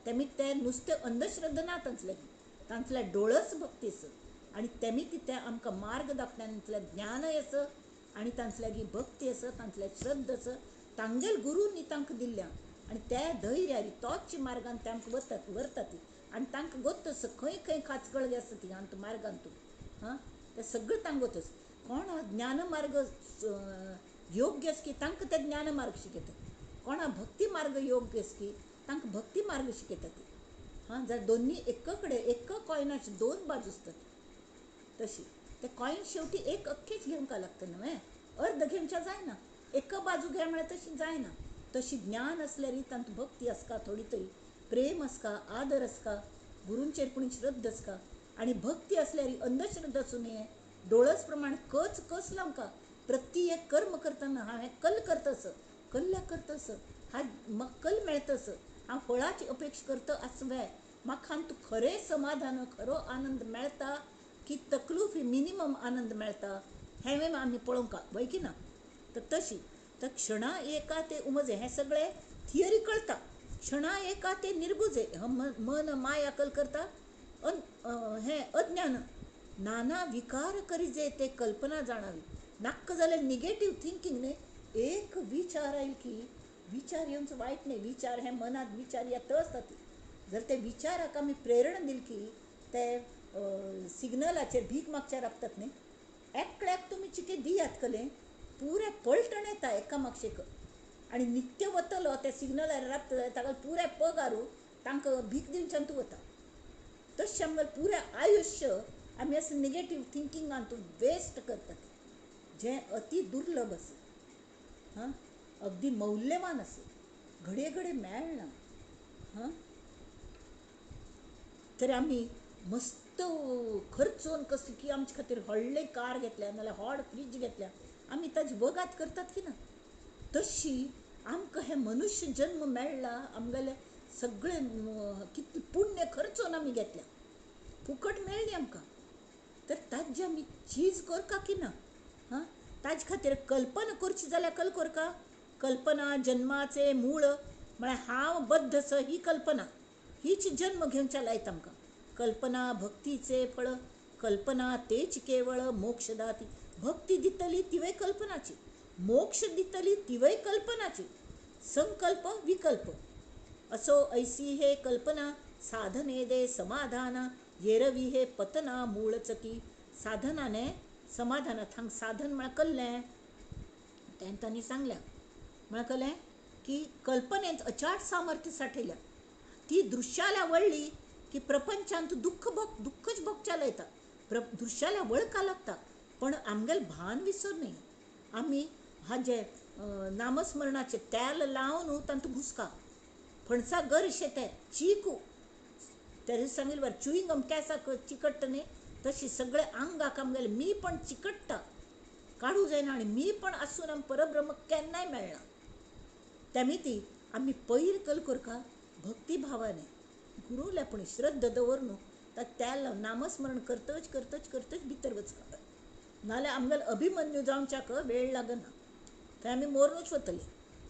Speaker 1: तेमी ते नुस्तें अंधश्रद्धा ना तांतले, तांतल्या डोळस भक्ती आसा आनी तेमी ती ते आमकां मार्ग दाखयता. तांतलें ज्ञानय आसा आनी तांतल्या भक्ती आसा, तांतल्या श्रद्धा आसा, तांगेल गुरूंनी तांकां दिल्ल्या आनी त्या धैर्यार तोच मार्गान ते आमकां वतात व्हरतात आनी तांकां गोत्त आसा खंय खंय खाचकळ आसा ती आमकां मार्गान तूं. हां, ते सगळें तांकां गोत आसा. कोण ज्ञान मार्ग योग्य आसा की तांकां ते ज्ञान मार्ग शिकयतात, कोणा भक्ती मार्ग योग्य आसा की तांकां भक्ती मार्ग शिकयतात. हां, जाल्यार दोन्ही एक कडेन एक कॉयनाची दोन बाजू आसतात तशी ते कॉयन शेवटी एक अख्खेच घेवंक लागता न्हय, अर्द घेवच्या जायना, एक बाजू घे म्हळ्यार तशी जायना. तशी ज्ञान आसल्यार तांतूं भक्ती आसका, थोडी तरी प्रेम आसका, आदर आसका, गुरूंचेर पूण श्रद्धा आसका आनी भक्ती आसल्यार अंधश्रद्धा आसूं नये. डोळस प्रमाण कच कस लावंका प्रति एक कर्म करतना हांव हें कल करतस, कल्ल्या करतस, हा म्हाका कल मेळतस, हांव फळाची अपेक्षा करता आसवे, म्हाका हातूंत खरें समाधान खरो आनंद मेळटा की तकलूफ मिनिमम आनंद मेळटा हें आमी पळोवंक वय की ना. तर तशी तर क्षणा एका ते उमजे हें सगळें थियरी कळटा. क्षणा एका ते निर्बुजे मन माया कल करता हें अज्ञान नाना विकार करिजे ते कल्पना जाणावी. नाक्क जाल्यार निगेटीव थिंकींग न्ही, एक विचार आयल की विचार येवचो वायट न्ही, विचार हे मनांत विचार येता आसता ती, जर ते विचाराक आमी प्रेरणा दिली की ते सिग्नलाचेर भीक मागच्या राबतात न्ही, एकल्याक तुमी चिके दियात कले पुरें पलटण येता एका मागशेक आनी नित्य वतलो ते सिग्नलार राबता जाल्यार ताका पुरें पगारू तांकां भीक दिवच्यान तूं वता. तशें आमगेलें पुरें आयुश्य आमी अशें निगेटीव थिंकिंगान तूं वेस्ट करतात, जें अति दुर्लभ आसा. हां, अगदी मौल्यवान आसा, घडये घडये मेळना. हां, तर आमी मस्त खर्चून कसली की आमचे खातीर व्हडलें कार घेतल्या नाजाल्यार व्हड फ्रीज घेतल्या, आमी ताजी वगात करतात की ना. तशी आमकां हें मनुष्य जन्म मेळ्ळा, आमगेलें सगळें कितलें पुण्य खर्चून आमी घेतल्या, फुकट मेळ्ळी आमकां, तर ताजी आमी चीज करता की ना. हां, ताजे खातीर कल्पना करची जाल्यार कल करका. कल्पना जन्माचे मूळ म्हळ्यार हांव बद्ध आसा ही कल्पना, हीच जन्म घेवच्या लायता आमकां. कल्पना भक्तीचे फळ, कल्पना तेच केवळ मोक्षदाती. भक्ती दितली तिवय कल्पनाची, मोक्ष दितली तिवय कल्पनाची. संकल्प विकल्प असो ऐसी हे कल्पना, साधने दे समाधान, येरवी हे पतना मूळचकी. साधनाने समाधान, थांग साधन म्हळ्यार कल्लें तें तांणी सांगल्या, म्हळ्यार कल्लें की कल्पनेंत अचाट सामर्थ्य साठयल्या, ती दृश्याला वळ्ळी की प्रपंचांत दुःख भोग दुःखच भोगच्या लायता, दृश्याला वळका लागता, पण आमगेलें भान विसर न्हय. आमी हाजे नामस्मरणाचें तेल लावन तांतू घुसका फणसा गरशे ते चीकू तेरे सांगिल्ले वर च्युइंगम केंसाक चिकट्टा न्ही तशी सगळे आंगाक आमगेले मी पण चिकट्टा काडूं जायना आनी मी पण आसून आम परब्रह्म केन्नाय मेळना. तेमी ती आमी पयर कल करका भक्तिभावाने गुरूल्या पण श्रद्धा दवर न्हू तेल लावन नामस्मरण करतच करतच करतच भितर वचका, नाल्यार आमगेलो अभिमन्यू जावच्याक वेळ लागना. थंय आमी मोरनूच वतली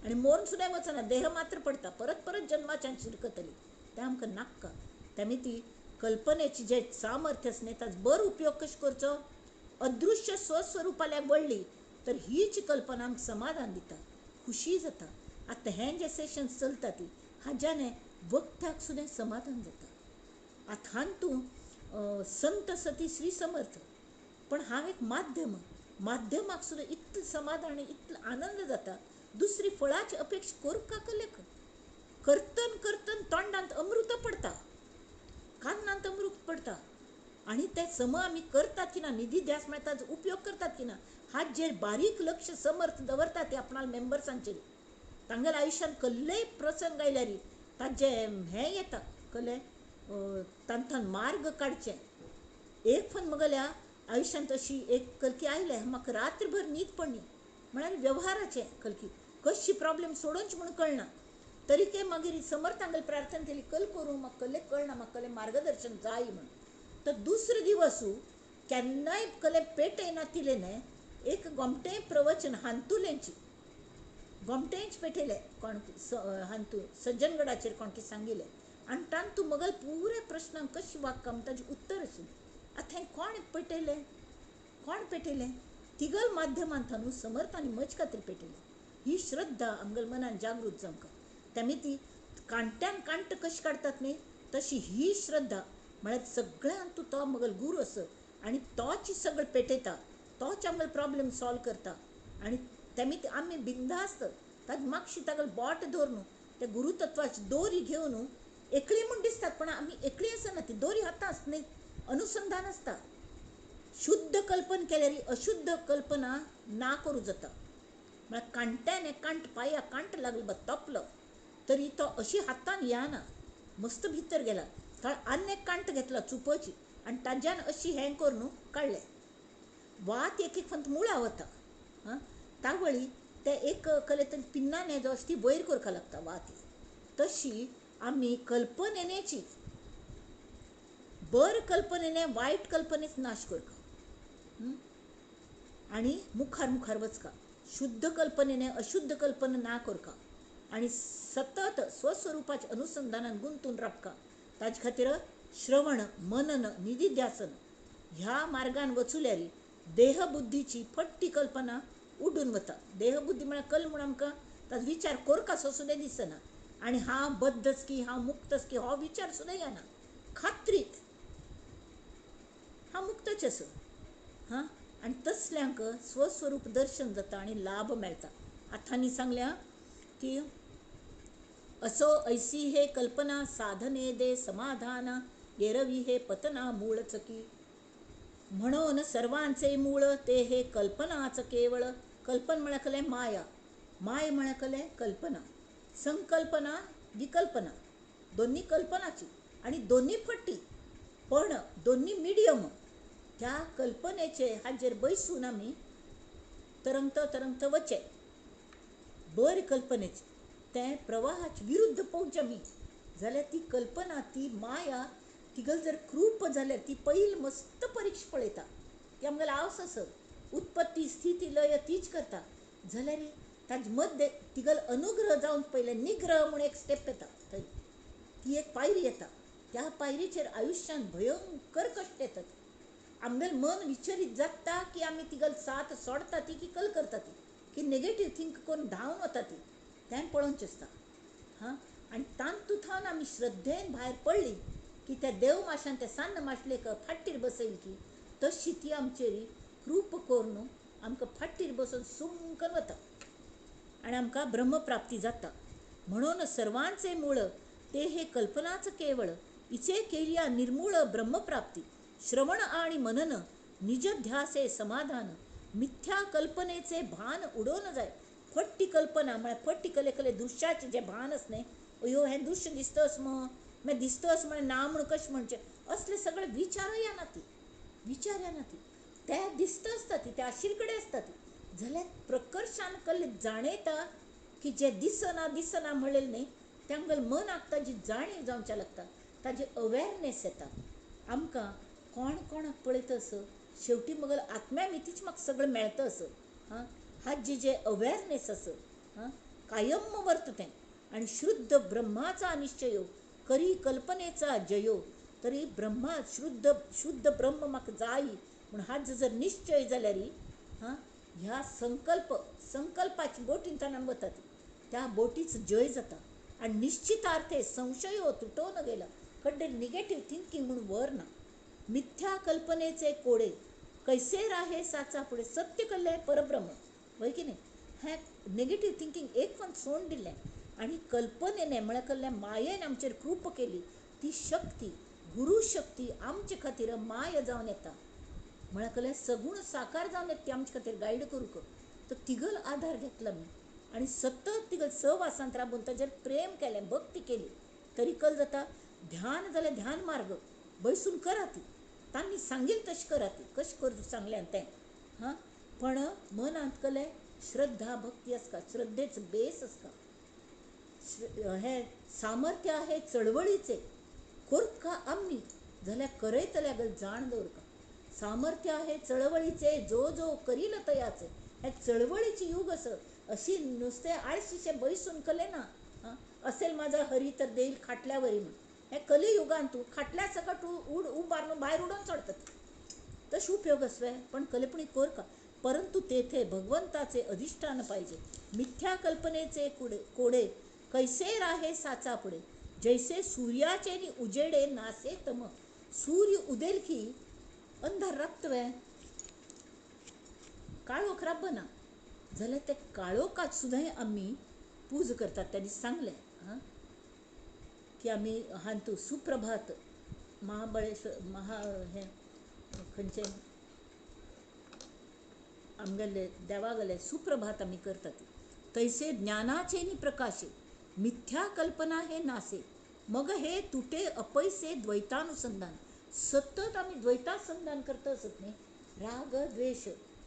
Speaker 1: आनी मोरन सुद्दां वचना, देह मात्र पडटा, परत परत जन्माच्यान शिरकतली, तें आमकां नाक्का. तेमी ती कल्पनेची जे सामर्थ्य आसा न्ही ताचो बरो उपयोग कशें करचो, अदृश्य स्वस्वरुपाल्याक वळ्ळी तर हीच कल्पना आमकां समाधान दिता, खुशी जाता. आतां हें जे सेशन्स चलता ती हाज्याने वक्त्याक सुद्दां समाधान जाता. आतां हातूंत संत सती श्री समर्थ, पण हांव एक माध्यम, माध्यमाक सुद्दां इतलें समाधान आनी इतलो आनंद जाता. दुसरी फळाची अपेक्षा करूंक लेख करतन करतन तोंडांत अमृत पडटा, कानांत अमृत पडटा आनी ते सम आमी करतात की ना, निधी ध्यास म्हळ्यार ताजो उपयोग करतात की ना, हाजेर बारीक लक्ष समर्थ दवरतात ते आपणाल्या मेंबर्सांचेर. तांगेल्या आयुश्यांत कसलेय प्रसंग आयल्यार ताजें हें येता कसलें तांतून मार्ग काडचें. एक फन म्हगेल्या आयुश्यांत अशी एक कलकी आयले म्हाका रात्रभर न्हीद पडली, म्हळ्यार वेव्हाराचें कलकी कशी प्रॉब्लेम सोडोवची म्हूण कळना. तरी ते मागीर समर्थांगेली प्रार्थना केली, कल करूं म्हाका कसलें कळना, म्हाका कसलें मार्गदर्शन जाय म्हूण. तर दुसरो दिवस केन्नाय कसलें पेटयनातिलें न्हय एक गोमटें प्रवचन हांतुलेंची गोमटेंच पेटयलें कोण हांतू सज्जनगडाचेर कोण कितें सांगिल्लें आनी तातूंत म्हगेल्या पुऱ्या प्रश्नांक कशें वाक्य ताजें उत्तर आशिल्लें. आतां हें कोण पेटयलें, कोण पेटयलें? तिगल माध्यमांत न्हू समर्थांनी म्हजे खातीर पेटयलें. ही श्रद्धा आमगेल्या मनान जागृत जावंक तेमी ती कांट्यान कांट कशी काडटात न्ही तशी ही श्रद्धा म्हळ्यार सगळ्यांत तो म्हगेलो गुरू आसा आनी तोच सगळें पेटयता, तोच आमगेलो प्रॉब्लेम सॉल्व करता. आनी तेमी आमी बिंदास्त ताजे मागशी तागेलो बोट दवर त्या गुरुतत्वाची दोरी घेवन एकली म्हूण दिसतात, पण आमी एकली आसना, ती दोरी हातांत आसता न्ही, अनुसंधान आसता. शुद्ध कल्पना केल्यार अशुद्ध कल्पना ना करूं जाता. म्हळ्यार कांट्यान कांट पांया कांट लागलो बा तोपलो तरी तो अशी हातान येना, मस्त भितर गेला, थंय आनी एक कांट घेतला चुपची आनी ताज्यान अशी हें करून काडलें. वात एक एक फंत मुळा वता, आं तावळी ते एक कले तर पिन्नान जो ती वयर करपाक लागता वात. तशी आमी कल्पनेची बर कल्पनेने वायट कल्पनेच नाश करका आनी मुखार मुखार वचका. शुद्ध कल्पनेने अशुद्ध कल्पना ना करका आनी सतत स्वस्वरुपाच्या अनुसंधानान गुंतून राबका. ताजे खातीर श्रवण मनन निधिध्यासन ह्या मार्गान वचुल्यार देहबुद्धीची फट्टी कल्पना उडून वता. देहबुद्धी म्हळ्यार कल म्हूण आमकां ताजो विचार करकासो सुद्दां दिसना आनी हांव बद्धच की हांव मुक्तच की हो विचार सुद्दां येना. खात्री हांव मुक्तच आसा हां, आनी तसल्यांक स्वस्वरूप दर्शन जाता आनी लाभ मेळटा. आतां सांगल्या की असो ऐसी हे कल्पना साधने दे समाधान एरवी हे पतना मूळ चकी, म्हणून सर्वांचे मूळ ते हे कल्पनाच केवळ. कल्पना म्हळ्यार कलें माया, माय म्हळ्यार कलें कल्पना, संकल्पना विकल्पना दोन्ही कल्पनाची आनी दोन्ही फट्टी, पण दोन्ही मिडियम. त्या कल्पनेचे हाजेर बैसून आमी तरंगत तरंगत वचें बरी कल्पनेचे तें प्रवाहाचे विरुद्ध पळोवचें आमी जाल्यार ती कल्पना ती माया तिगल जर कृप जाल्यार ती पयल मस्त परीक्षा पळयता, ती आमगेलो आवस आसत उत्पत्ती स्थिती लय तीच करता जाल्यार ताजे मध्य तिगल अनुग्रह जावन पयलें निग्रह म्हूण एक स्टेप येता, थंय ती एक पायरी येता. त्या पायरीचेर आयुश्यान भयंकर कश्ट येतात. आमगेलें मन विचरीत जाता की आमी तिगल साथ सोडटा ती की कल करता ती की नेगेटीव थिंक करून धांवन वता ती तें पळोवचें आसता. हां, आनी तातूंत आमी श्रद्धेन भायर पडली की त्या देव माशान त्या सान्न माशलेक फाटीर बसयली की तशी ती आमचेर कृप करून आमकां फाटीर बसून सुमकन वता आनी आमकां ब्रह्मप्राप्ती जाता. म्हणून सर्वांचे मूळ ते हे कल्पनाच केवळ, इचे केलिया निर्मूळ ब्रह्मप्राप्ती. श्रवण आणि मनन निज ध्यासे समाधान, मिथ्या कल्पनेचे भान उडोवन जाय. फट्टी कल्पना म्हळ्यार फट्टी कले कले दृश्याचें जें भान आस न्ही, अयो हें दृश्य दिसतच मग मागीर दिसतच म्हळ्यार ना म्हूण कशें म्हणचें, असले सगळे विचारूय येना ती, विचार येना ती, ते दिसता आसता ती, ते आशिल्ले कडेन आसता ती. जाल्यार प्रकर्शान कल्ले जाणयता की जें दिसना दिसना म्हणलें न्ही, तें आमगेलें मनाक ताजी जाणीव जावच्या लागता, ताजी अवेरनेस येता. आमकां कोण कोणाक पळयता असो शेवटी मगेले आत्म्या मितीच म्हाका सगळें मेळटा असो. हां, हाजी जें अवेरनेस आसा, हां, कायम वर्त तें. आनी शुद्ध ब्रह्माचा निश्चयो करी कल्पनेचा जयो, तरी ब्रह्मा शुद्ध शुद्ध ब्रह्म म्हाका जाय म्हूण हाजो जर निश्चय जाल्यार, हां, ह्या संकल्प संकल्पाची बोटीन ताणें वता ती, त्या बोटीच जय जाता. आनी निश्चितार्थे संशयो तुटोवन गेला, कडे निगेटीव थिंकींग म्हूण वर ना. मिथ्या कल्पनेचे कोडे कैसे राहे साचा फुडें, सत्य कल्लें परब्रह्म, वय की न्ही. हें नेगेटीव थिंकींग एक पण सोडून दिलें आनी कल्पनेने म्हळ्यार कल्लें मायेन आमचेर कृप केली, ती शक्ती गुरू शक्ती आमचे खातीर माय जावन येता, म्हळ्यार कल्लें सगूण साकार जावन येता ती आमचे खातीर गायड करूंक. तर तिगल आदार घेतला मी आनी सतत तिगल सहवासांत राबून ताजेर प्रेम केलें, भक्ती केली, तरी कल जाता. ध्यान जाल्यार ध्यान मार्ग बैसून करा ती, तांणी सांगील तशें करा ती, कशें करूं सांगलें तें. हां, पण मनांत कले श्रद्धा भक्ती आसता, श्रद्धेच बेस आसता. हे सामर्थ्य आहे चळवळीचे कोरका आमी जाल्यार करयतल्या गल जाण दवरका. सामर्थ्य आहे चळवळीचे जो जो करील तयाचे, हे चळवळीचे युग असं अशी नुसते आळशीशे बैसून कले ना. हां, असेल माझा हरी तर देईल खाटल्यावरी म्हण, हे कलियुगान तूं खाटल्या सकट उड उबारून भायर उडोवन सोडतात, तशें उपयोग आसवे. पण कलेपणी कोरका, परंतु तेथे भगवंताचे अधिष्ठान पाहिजे. मिथ्या कल्पनेचे कोडे कैसे राहे साचा पुढे, जैसे सूर्याचे नि उजेडे नासे तम. सूर्य उदेल की अंधार राबतवे, काळोख राबना, जाल्यार ते काळोखात सुद्दां आमी पूज करतात. त्यांनी सांगलें हां की आमी हांतू सुप्रभात महाबळेश्वर महा हें खंयचें आमगेले देवा गेले सुप्रभात आमी करतात. तैसे ज्ञानाचे नि प्रकाशे मिथ्या कल्पना हे नासे, मग हे तुटे अपैसे द्वैतानुसंधान. सतत आमी द्वैतानुसंधान करता आसत न्ही, राग द्वेश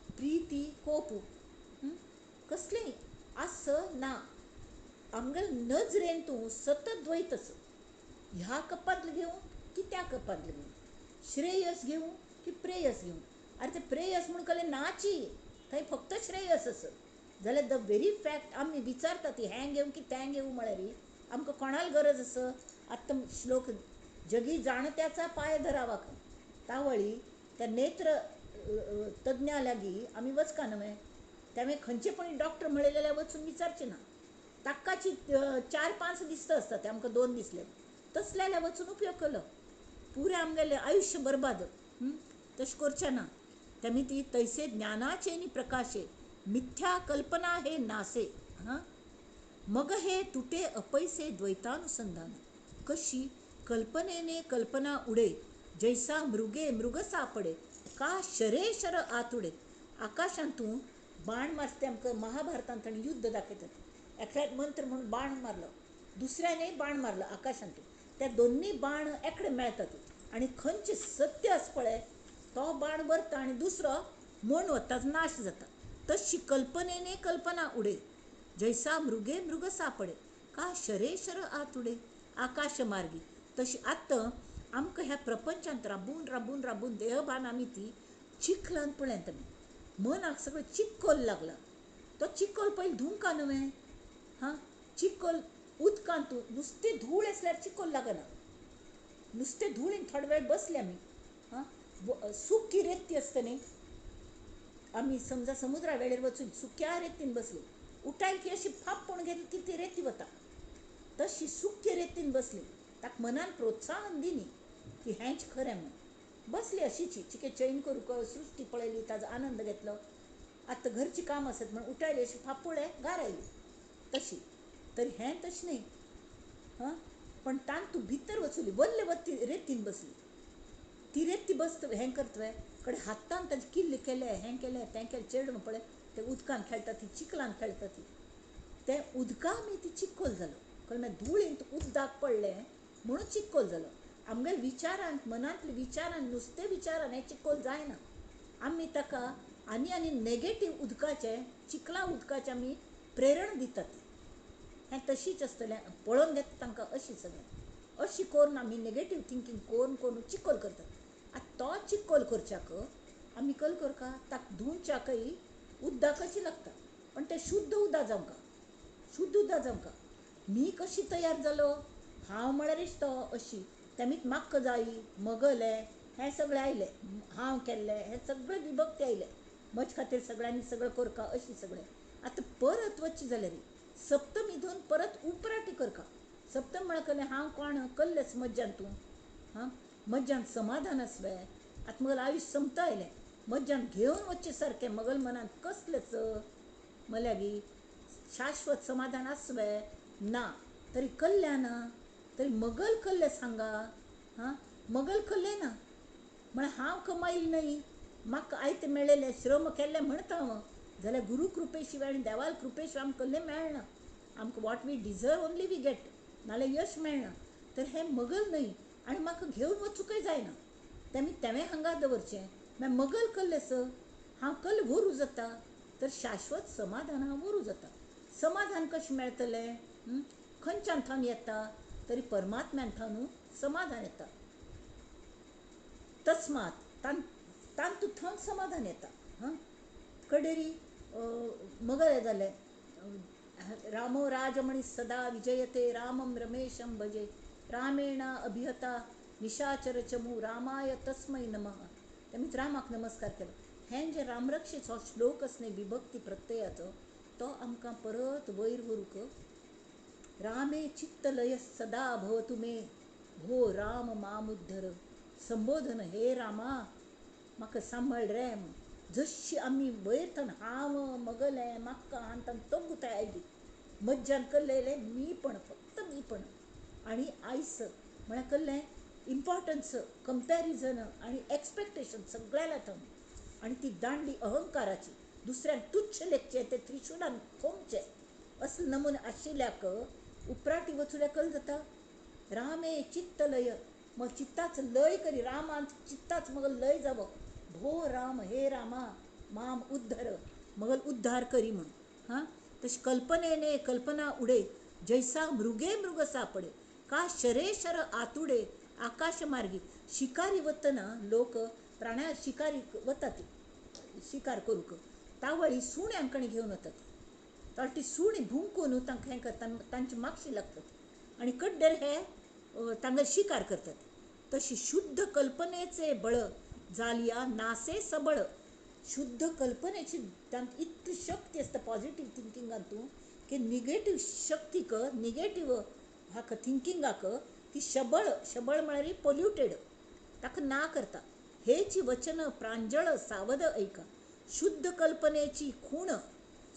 Speaker 1: प्रीती कोप कसलेंय आस ना, आमगेले नजरेन तूं सतत द्वैत आस. ह्या कपांतलें घेवं की त्या कपांतलें घेवं, श्रेयस घेवं की प्रेयस घेवं. आरे ते प्रेयस म्हूण कले नाची, थंय फक्त श्रेयस आस. जाल्यार the very fact आमी विचारता ती हें घेवं की तें घेवं म्हळ्यार आमकां कोणाक गरज आसा. आत्तां श्लोक जगी जाणत्याचा पाय धरावा खंय, तावळी त्या नेत्र तज्ञा लागीं आमी वचका न्हय. त्यामुळे खंयचे पण डॉक्टर म्हणलेले जाल्यार वचून विचारचें ना, ताकाची 4-5 दिसता आसता ते आमकां 2 दिसले तसले जाल्यार वचून उपयोग केलो, पुरें आमगेलें आयुश्य बरबाद. तशें करचें ना. तेमी ती तैसे ज्ञानाचे नि प्रकाशे मिथ्या कल्पना हे नासे. हां, मग हे तुटे अपैसे द्वैतानुसंधान. कशी कल्पनेने कल्पना उडे, जैसा मृगे मृग सापडे, का शरे शर आतुडे. आकाशांतून बाण मारते आमकां महाभारतांत तांणी युद्ध दाखयतात. एकल्याक मंत्र म्हणून बाण मारलो, दुसऱ्याने बाण मारलो आकाशांतून, त्या दोन्ही बाण एकडे मेळतात आनी खंयचें सत्य आसा पळय तो बाण व्हरता आनी दुसरो मण वता, नाश जाता. तशी कल्पनेने कल्पना उडे, जैसा मृगे मृग सापडे, का शरे शर आतुडे आकाश मार्गी. तशी आतां आमकां ह्या प्रपंचांत राबून राबून राबून देहभान आमी ती चिखलान पळयत आमी मनाक सगळें चिखल लागला. तो चिखल पयलीं धुवंका न्हय. हां, चिखल उदकांत नुस्तें धूळ आसल्यार चिखल लागना, नुस्तें धुळीन थोडो वेळ बसले आमी. हां, सुकी रेती आसता न्ही, आमी समजा समुद्रा वेळेर वचून सुक्या रेतीन बसली, उठायल की अशी फाप पूण घेतली की ती रेती वता, तशी सुक्या रेतीन बसली, ताका मनान प्रोत्साहन दिनी की हेंच खरें म्हूण बसली अशीची चिके चैन करूंक सृश्टी पळयली, ताजो आनंद घेतलो. आतां घरचीं काम आसत म्हूण उठायली अशी फापुळे गार आयली तशी. तर हें तशें न्ही. हां, पण तांतू भितर वचुली वल्ले वत्ती रेतीन बसली, ती रेती बसत हें करतवे कडेन हातान ताजें किल्ल केलें, हें केलें, तें केलें, चेडूं पळय ते उदकान खेळटा ती, चिखलान खेळटा ती, तें उदका आमी ती चिखोल जालो. कळ्ळें? मागीर धुळींत उदक पडलें म्हणून चिखोल जालो. आमगे विचारान, मनांतले विचारान, नुस्तें विचारान हें चिखोल जायना. आमी ताका आनी आनी नेगेटीव उदकाचें, चिखला उदकाचें आमी प्रेरण दितात. हें तशीच आसतलें, पळोवन घेता तांकां अशी सगळें अशी करून आमी नेगेटीव थिंकींग करून करून चिखोल करतात. आतां तो चिखोल करच्याक आमी कल करका ताका धुवच्याकय उदकाची लागता, पण तें शुद्ध उदक जावंका, शुद्ध उदक जावंका. मी कशी तयार जालो, हांव म्हळ्यारच तो अशी तेमीच म्हाका जायी मगलें हें सगळें आयलें, हांव केल्लें हें सगळें विभक्ती आयलें, म्हजे खातीर सगळ्यांनी सगळें करका अशी सगळें. आतां परत वचचें जाल्यार सप्तमी धुवन परत उपराटी करका. सप्तम म्हळ्यार कल्लें हांव कोण कल्लेंच मज्जान तूं, हां मज्जान समाधान आसलें. आतां मगल आयुश्य सोंपता आयलें, मज्जान घेवन वचचें सारकें मगल मनांत कसलेंच म्हळ्यार शाश्वत समाधान आसलें ना, तरी कल्ल्या ना, तरी मगल कल्लें सांगा, हां मगल कल्लें ना म्हळ्यार हांव कमायल न्हय, म्हाका आयतें मेळ्ळेलें श्रम केल्लें म्हणटा हांव, जाल्यार गुरू कृपे शिवाय आनी देवाल कृपे शिवाय आमकां कल्लें मेळना. आमकां what we deserve only we get, नाल्यार यश मेळना. तर हें मगल न्हय आनी म्हाका घेवन वचूंकय जायना, तेमी तेंवें हांगा दवरचें. मागीर मगल कल्लें स हांव कल व्हरूं जाता, तर शाश्वत समाधान हांव व्हरूं जाता. समाधान कशें मेळटलें? खंयच्यान थावन येता? तरी परमात्म्यान थावन समाधान येता. तस्मात तांतूत थावन समाधान येता. हां कडेरी मगल जालें, रामो राजमणि सदा विजयते रामम रमेशम भजे, रामेण अभिहता निशाचर चमू रामाय तस्मै नमः. तेमीच रामाक नमस्कार केलो. हें जें रामरक्षेचो श्लोक आसा न्हय विभक्ती प्रत्ययाचो, तो आमकां परत वयर व्हरूंक रामे चित्तलय सदा भवतु मे भो राम मामुद्धर संबोधन, हे रामा म्हाका सांबाळ रे. जशी आमी वयर थन हांव मगलें म्हाका हांव तोगुताय आयली, मज्जान कल्लें मी पण, फक्त मी पण. आनी आयस म्हळ्यार कल्लें इम्पॉर्टन्स, कंपॅरिजन आनी एक्सपेक्टेशन सगळ्याला थंय, आनी ती दांडी अहंकाराची, दुसऱ्यांक तुच्छ लेखचें, ते त्रिशुलान खोमचें असले नमुने आशिल्ल्याक उपराटी वचुल्या कल जाता. रामे चित्तलय, मग चित्ताच लय करी, रामान चित्ताच मग लय जावो, भो राम हे रामा माम उद्धार, मगल उद्धार करी म्हणून. हां तशी कल्पनेने कल्पना उडे, जैसा मृगे मृग सापडे, का शरे शर आतुडे आकाश मार्गी. शिकारी वतना लोक प्राण्या शिकारी वतात शिकार करूंक, तावळी सुण्यांकडेन घेवन वतात, तर ती सुणी भुंकून तांकां हें करता, तांची मागशी लागतात आनी कड्डेर हे तांकां शिकार करतात. तशी शुद्ध कल्पनेचे बळ जालिया नासे सबळ. शुद्ध कल्पनेची तांकां इतली शक्ती आसता पॉझिटीव थिंकिंगांतून की निगेटीव शक्तीक, निगेटीव हाका थिंकिंगाक ती शबळ, शबळ म्हळ्यार पोल्युटेड, ताका ना करता. हेची वचन प्रांजळ सावध ऐका, शुद्ध कल्पनेची खूण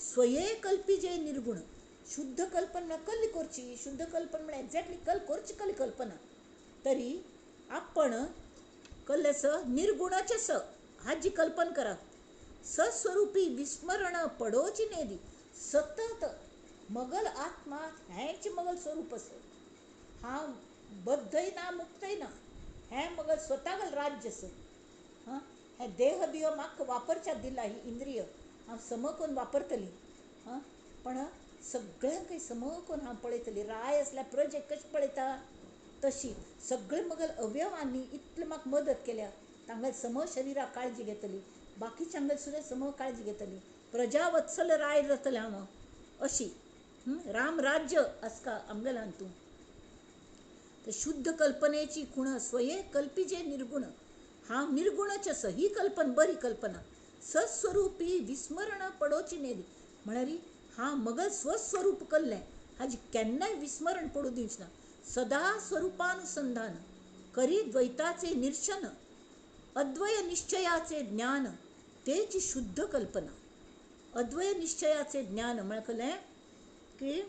Speaker 1: स्वये कल्पिजे निर्गुण. शुद्ध कल्पना कल्ली करची, शुद्ध कल्पना म्हळ्यार एक्झॅक्टली कल करची कल्ली कल्पना, तरी आपण कल्ले स निर्गुणाचे स हाजी कल्पना करा. सस्वरूपी विस्मरण पडोची नेदी, सतत मगल आत्मा हेंच मगल स्वरूप आसा, हांव बद्धय ना मुक्तय ना, हें मगल स्वतागल राज्य आसा. हां हें देह बिह म्हाका वापरच्या दिला, ही इंद्रिय हांव सम करून वापरतली, हां पण सगळ्यांकय सम करून हांव पळयतली. राय आसल्यार प्रजेक कशें पळयता तशी सगळे मगल अवयवांनी इतले म्हाका मदत केल्या, तांगेले सम शरिराक काळजी घेतली, बाकीच्यांगेल सुद्दां सम काळजी घेतली, प्रजावत्सल राय जातलें हांव अशी. राम राज्य आसका आमगेल्यान हातूंत. तर शुद्ध कल्पनेची खूण स्वये कल्पिजे निर्गुण, हांव निर्गुणाचे स ही कल्पना बरी कल्पना. सस्वरूपी विस्मरण पडोची नेदी म्हळ्यार हांव मगल स्वस्वरूप कल्लें हाजी केन्नाय विस्मरण पडूं दिवचें ना. सदा स्वरूपानुसंधान करी द्वैताचे निरशन, अद्वय निश्चयाचे ज्ञान तेची शुद्ध कल्पना. अद्वय निश्चयाचे ज्ञान म्हळ्यार कळ्ळें की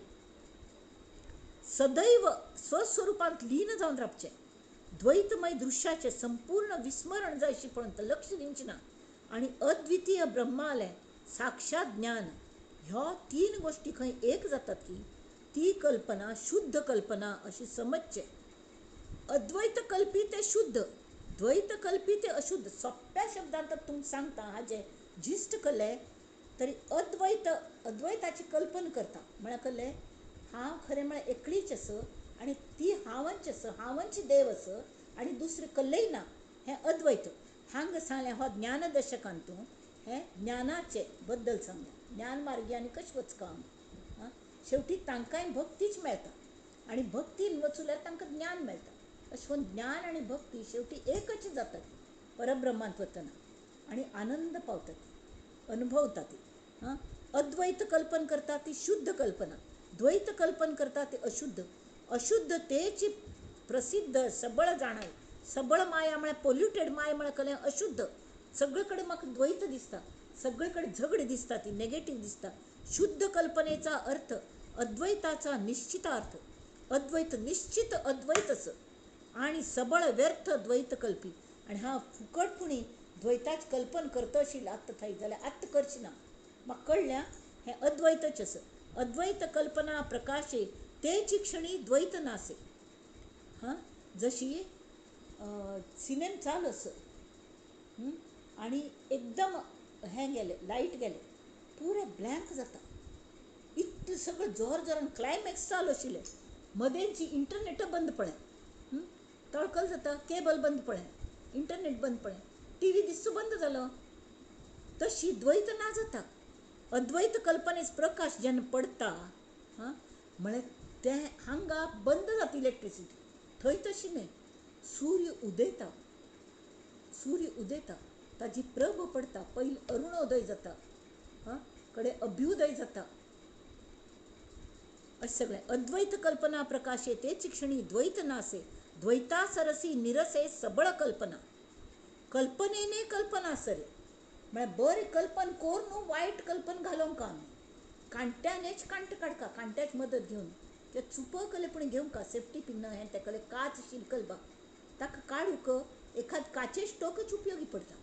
Speaker 1: सदैव स्वस्वरूपांत लीन जावन रावचें, द्वैतमय दृश्याचें संपूर्ण विस्मरण जायशी पर्यंत लक्ष दिवचें ना आनी अद्वितीय ब्रह्मालें साक्षात ज्ञान ह्यो तीन गोश्टी खंय एक जातात की ती कल्पना शुद्ध कल्पना अशी समजचें. अद्वैत कल्पी तें शुद्ध, द्वैत कल्पी तें अशुद्ध. सोंप्या शब्दांत तुमकां सांगता हाजें जिस्ट कलें तरी अद्वैत अद्वैताची कल्पना करता म्हळ्यार कलें हांव खरें म्हळ्यार एकलीच आसा आनी ती हांवच आसा, हांवच देव आसा आनी दुसरें कल्लेय ना, हें अद्वैत. हांगा सांगलें हो ज्ञानदशकांत तूं हें ज्ञानाचे बद्दल सांगलें, ज्ञान मार्गी आनी कशें वचका आमी शेवटी तांकांय भक्तीच मेळटा आनी भक्तीन वचल्यार तांकां ज्ञान मेळटा. अशें करून ज्ञान आनी भक्ती शेवटी एकच जाता ती परब्रह्मांत वतना आनी आनंद पावता ती, अनुभवता ती. अद्वैत कल्पना करता ती शुद्ध कल्पना, द्वैत कल्पना करता ती अशुद्ध. अशुद्ध तेची प्रसिद्ध सबळ जाणाय. सबळ माया म्हळ्यार पोल्युटेड माया म्हळ्यार कलें अशुद्ध. सगळे कडेन म्हाका द्वैत दिसता, सगळे कडेन झगडी दिसता, ती नेगेटीव दिसता. शुद्ध कल्पनेचा अर्थ अद्वैताचा निश्चित अर्थ, अद्वैत निश्चित अद्वैत असं आणि सबळ व्यर्थ द्वैत कल्पी. आनी हांव फुकटपुणी द्वैताच कल्पन करता अशी आत्त थंय जाल्यार आत्त करची ना, म्हाका कळ्ळें हें अद्वैतच आसा. अद्वैत कल्पना प्रकाशे तेची क्षणी द्वैत नासे. हां, जशी सिनेम चालू आसा आनी एकदम हें गेलें, लायट गेलें, पुरें ब्लँक जाता, इतलें सगळें जोर जोरान क्लायमॅक्स चालू आशिल्लें, मदेंची इंटरनेट बंद पडलें, तळकल जाता, केबल बंद पडलें, इंटरनेट बंद पडलें, टी व्ही दिसचो बंद जालो. तशी द्वैत ना जाता. अद्वैत कल्पनेच प्रकाश जेन्ना पडटा हां म्हळ्यार तें हांगा बंद जाता इलेक्ट्रिसिटी, थंय तशी न्हय. सूर्य उदेता, सूर्य उदेता, ताजी प्रभ पडटा, पयलीं अरुणोदय जाता, हां कडेन अभ्युदय जाता, अशें सगळें. अद्वैत कल्पना प्रकाशे तेच क्षणी द्वैत नासे, द्वैता सरसी निरसे सबळ कल्पना. कल्पनेने कल्पना सरे म्हळ्यार बरें कल्पन कोर न्हू वायट कल्पन घालोवंक आमी कांट्यानेच कांट काडका, कांट्याच मदत घेवन ते चुपकले पूण घेवंक सेफ्टी पिन्न हें तेकले काच शिरकल बा ताका काडूंक एखाद काचे स्टोकच उपयोगी पडटा,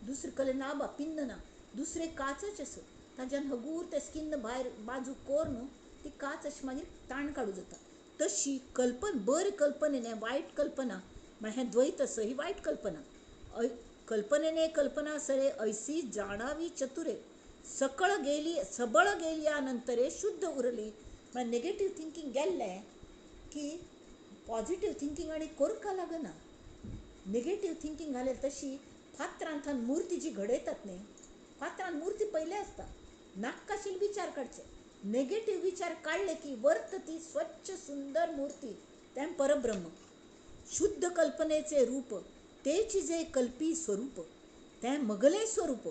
Speaker 1: दुसरे कले ना बा पिन्न ना, दुसरे काचच आसा ताज्यान हगूर ते स्किन्न भायर बाजू कोर न्हू ती काच अशी मागीर ताण काडूं जाता. तशी कल्पना बरी कल्पनेने वायट कल्पना म्हळ्यार हें द्वैत आसा ही वायट कल्पना. कल्पनेने कल्पना सरे ऐसी जाणावी चतुरे, सकळ गेली सबळ गेल्या नंतरे शुद्ध उरली. म्हळ्यार नेगेटीव थिंकींग गेल्लें की पॉझिटीव थिंकींग आनी कोरका लागना. नेगेटीव थिंकींग घालें तशी फातरांतल्यान मूर्ती जी घडयतात न्ही, फातरान मूर्ती पयले आसता, नाकाशील विचार काडचे, नेगेटीव विचार काडले की वर्त ती स्वच्छ सुंदर मूर्ती तें परब्रह्म. शुद्ध कल्पनेचे रूप तेची जे कल्पी स्वरूप तें मगलें स्वरूप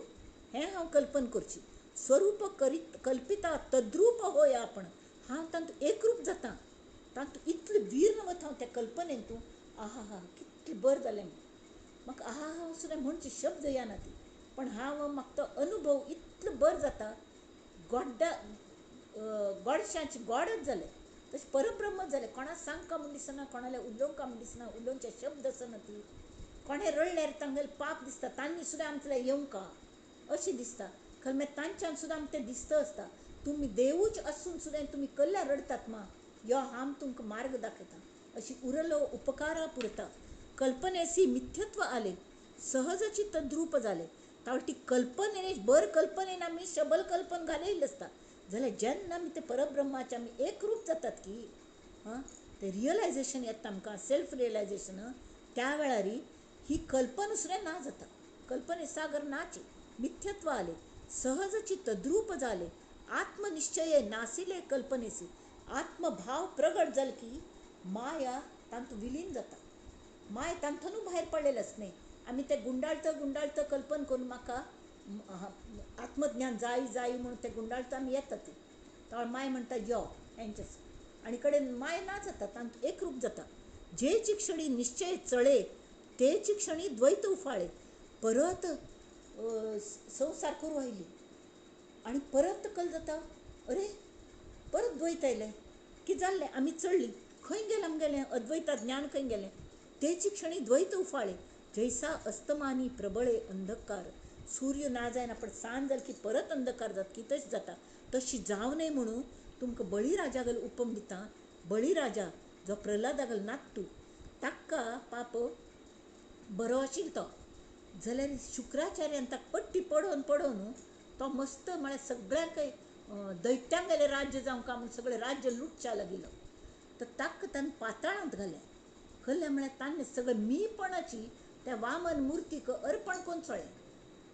Speaker 1: हें हांव कल्पन करची. स्वरूप करीत कल्पिता तद्रूप होय आपण, हांव तातूंत एकरूप जाता, तातूंत इतलें वीर्ण वता हांव त्या कल्पनेन तूं आहा हा कितलें बरें जालें म्हाका आहा हा सुद्दां म्हणचे शब्द येना ती, पण हांव म्हाका तो अनुभव इतलो बरो जाता, गोड्डा गोडशांचे गोडच जालें, तशें परब्रह्मच जालें. कोणाक सांगका म्हूण दिसना, कोणाले उलोवंका म्हूण दिसना, उलोवचे शब्द आसना ती, कोणें रडल्यार तांगेलें पाप दिसता, तांणी सुद्दां आमतले येवंका अशें दिसता, खरें मागीर तांच्यान सुद्दां आमकां तें दिसता आसता. तुमी देवूच आसून सुद्दां तुमी कल्ल्यार रडटात मा, यो हांव तुमकां मार्ग दाखयता, अशी उरलो उपकारा पुरता. कल्पनेसी मिथ्यत्व आले सहजची तद्रूप जाले. तावटी कल्पनेने बर कल्पनेन आमी शबल कल्पन घालयल्लें आसता, जाल्यार जेन्ना आमी ते परब्रह्माचे आमी एकरूप जातात की हां ते रियलायजेशन येता आमकां, सेल्फ रियलायजेशन, त्या वेळार ही कल्पना सुद्दां ना जाता, कल्पने सागर नाची, मिथ्यत्व आले सहजची तद्रूप जाले. आत्मनिश्चये नासिले कल्पनेसी, आत्मभाव प्रगट जाल की माया तातूंत विलीन जाता, माया तातूंतूय भायर पडलेलें आसता न्ही. आमी ते गुंडाळत गुंडाळत कल्पन करून म्हाका आत्मज्ञान जाय जाय म्हणून ते गुंडाळत आमी येता ती, तो माय म्हणटा यो हेंच आनी कडेन माय ना जाता, तातूंत एकरूप जाता. जेची क्षणी निश्चय चळे तेची क्षणी द्वैत उफाळे. परत संवसार करूं आयली आनी परत कल जाता, अरे परत द्वैत आयलें की जाल्लें, आमी चडली खंय गेलें आमगेलें अद्वैता ज्ञान खंय गेलें, तेची क्षणी द्वैत उफाळे जैसा अस्तमानी प्रबळे अंधकार. सूर्य ना जायना पण सांज जाली की परत अंधकार जात की तशें जाता, तशी जावं नये म्हणून तुमकां बळीराजागेलो उपम दिता. बळीराजा जो प्रल्हादागेलो नातू ताका पाप बरो आशिल्लो तो, जाल्यार शुक्राचार्यान ताका पट्टी पडोवन पडोवन तो मस्त म्हळ्यार सगळ्यांक दैत्यांगेलें राज्य जावंक म्हूण सगळें राज्य लुटच्या लागिल्लो. तर ताका ताणें पाताळांत घालें. घालें म्हळ्यार ताणें सगळें मीपणाची त्या वामन मुर्तीक अर्पण करून चोळें.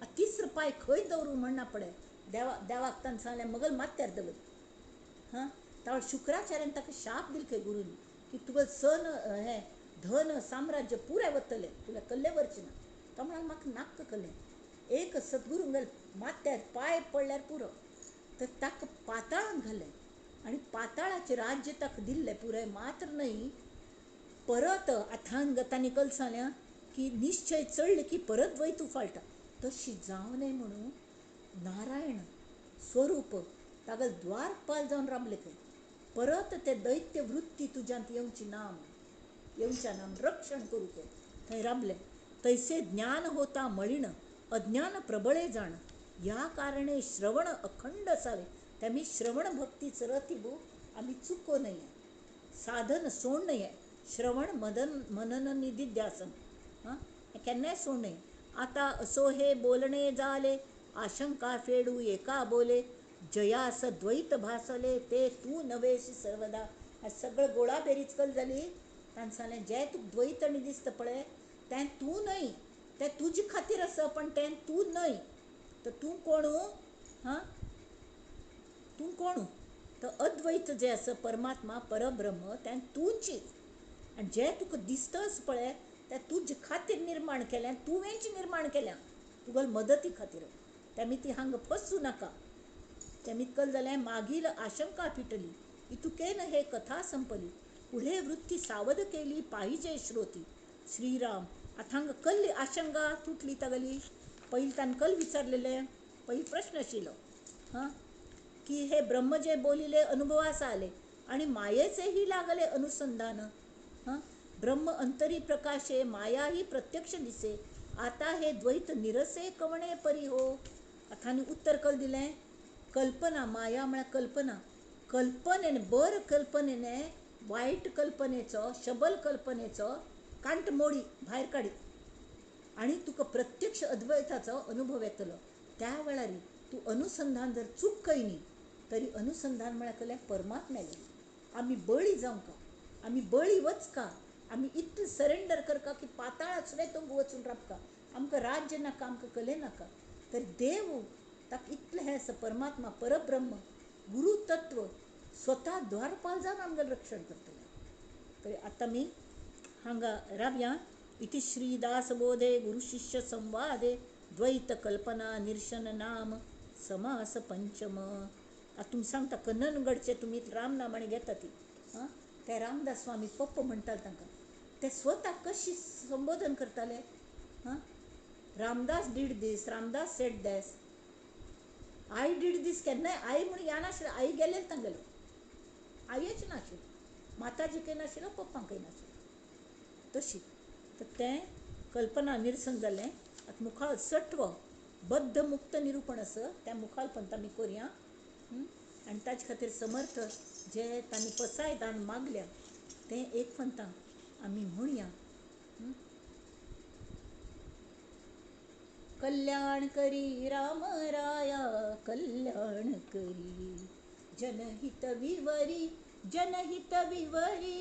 Speaker 1: आतां तिसरो पांय खंय दवरूं म्हणना पडे देवा देवाक ताणें सांगलें मगल माथ्यार दवर. हां, तावळ शुक्राचार्यान ताका शाप दिल खंय गुरून की तुका सन हें धन साम्राज्य पुराय वतलें, तुला कल्ले वरचें ना. तो म्हणालो म्हाका नाक्क कल्लें, एक सद्गुरूंगेल माथ्यार पांय पडल्यार पुरो. तर ताका पाताळांत घालें आनी पाताळाचें राज्य ताका दिल्लें पुराय. मात्र न्हय परत आतां तांणी कल सांगलें की निश्चय चडले की परत द्वैत उफाळटा, तशी जावं नये म्हणून नारायण स्वरूप ताका द्वारपाल जावन राबले खंय. परत ते दैत्य वृत्ती तुज्यांत येवची ना, येवच्या ना, रक्षण करूंक थंय राबले. तैसे ज्ञान होता मळीण अज्ञान प्रबळे जाण, ह्या कारणे श्रवण अखंड असावे. त्यामी श्रवण भक्तीच रतिबू आमी चुको नये, साधन सोड नये. श्रवण मदन मनन निधिध्यासन हां केन्नाय सोड नये. आता असो हे बोलणे जाले आशंका फेडू एका बोले, जयास द्वैत भासले ते तूं नवेशी सर्वदा. हें सगळें गोळाबेरीज कल जाली. ताणें सांगलें जें तुका द्वैत आनी दिसता पळय तें तूं न्हय, तें तुजे खातीर आसा पण तें तूं न्हय. तर तूं कोण? हां, तूं कोण? तर अद्वैत जें आसा परमात्मा परब्रह्म तें तूंची. आनी जें तुका दिसताच पळय तें तुजे खातीर निर्माण केलें, तुवेंच निर्माण केलें तुगेले मदती खातीर. तेमी ती हांगा फसूं नाका. तेमी कल जालें मागील आशंका फिटली, इतुकेन हे कथा संपली, पुढे वृत्ती सावध केली पाहिजे श्रोती. श्रीराम. आतां हांगा कल्ली आशंका तुटली तागेली. पयलीं ताणें कल विचारलेलें, पयलीं प्रश्न आशिल्लो हां की हे ब्रह्म जे बोलिले अनुभवास आले आणि मायेचेही लागले अनुसंधान. हां, ब्रह्म अंतरी प्रकाशे माया ही प्रत्यक्ष दिसे, आता हे द्वैत निरसे कवणे परी हो. आतां आनी उत्तर कल दिलें कल्पना. माया म्हळ्यार कल्पना. कल्पनेन बर कल्पनेने वायट कल्पनेचो शबल कल्पनेचो कांट मोडी भायर काडी आनी तुका प्रत्यक्ष अद्वैताचो अनुभव येतलो. त्या वेळार तूं अनुसंधान जर चूक कयनी तरी अनुसंधान म्हळ्यार कसलें परमात्म्यालें. आमी बळी जावंका, आमी बळी वचका, आमी इतलें सरेंडर करका की पाताळांत सुद्दां तुमकां वचून राबका, आमकां राज्य नाका, आमकां कले नाका. तर देव ताका इतलें हें आसा परमात्मा परब्रह्म गुरु तत्व स्वता द्वारपाल जावन आमगेलें रक्षण करतलें. तरी आतां आमी हांगा रावया. इति श्रीदासबोधे गुरुशिष्य संवादे द्वैत कल्पना निरसन नाम समास पंचम. आतां तुमी सांगता कन्ननगडचे तुमी रामनामाणी घेता ती हां, ते रामदास स्वामी पप्प म्हणटाले तांकां, ते स्वता कशी संबोधन करताले हां, Ramdas did this, Ramdas said this, I did this. केन्नाय आई म्हूण या नाशिल्लें, आई गेलें तांगेलो, आयच नाशिल्लो, माताजीकय नाशिल्लो, पप्पांकय नाशिल्लो. तशी तर तें कल्पना निरसन जालें. आतां मुखार सट्व बद्ध मुक्त निरुपण आसा त्या मुखार पंत आमी करुया. आनी ताजे खातीर समर्थ जे तांणी पसाय दान मागल्या तें एक पंतां आमी म्हणया. कल्याण करी राम राया कल्याण करी, जनहित विवरी जनहित विवरी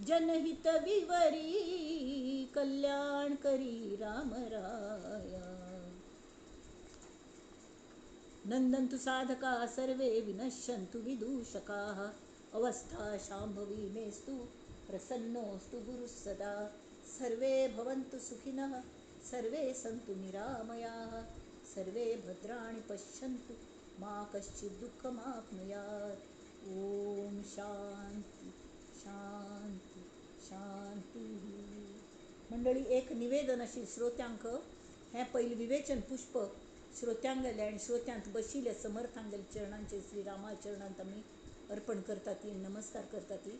Speaker 1: जनहित विवरी, कल्याण करी राम राया. नंदन्तु साधका सर्वे विनश्यन्तु विदूषकाः, अवस्था शाम्भवी मेस्तु प्रसन्नोऽस्तु गुरुः सदा. सर्वे भवन्तु सुखिनः सर्वे सन्तु निरामयाः, सर्वे भद्राणि पश्यन्तु मा कश्चित् दुःखमाप्नुयात्. ॐ शांती शांती शांती. मंडळी एक निवेदन अशी श्रोत्यांक, हें पयलें विवेचन पुष्प श्रोत्यांक गेलें आनी श्रोत्यांत बशिल्ले समर्थांगेले चरणांचे श्री रामा चरणांत आमी अर्पण करता ती, नमस्कार करता ती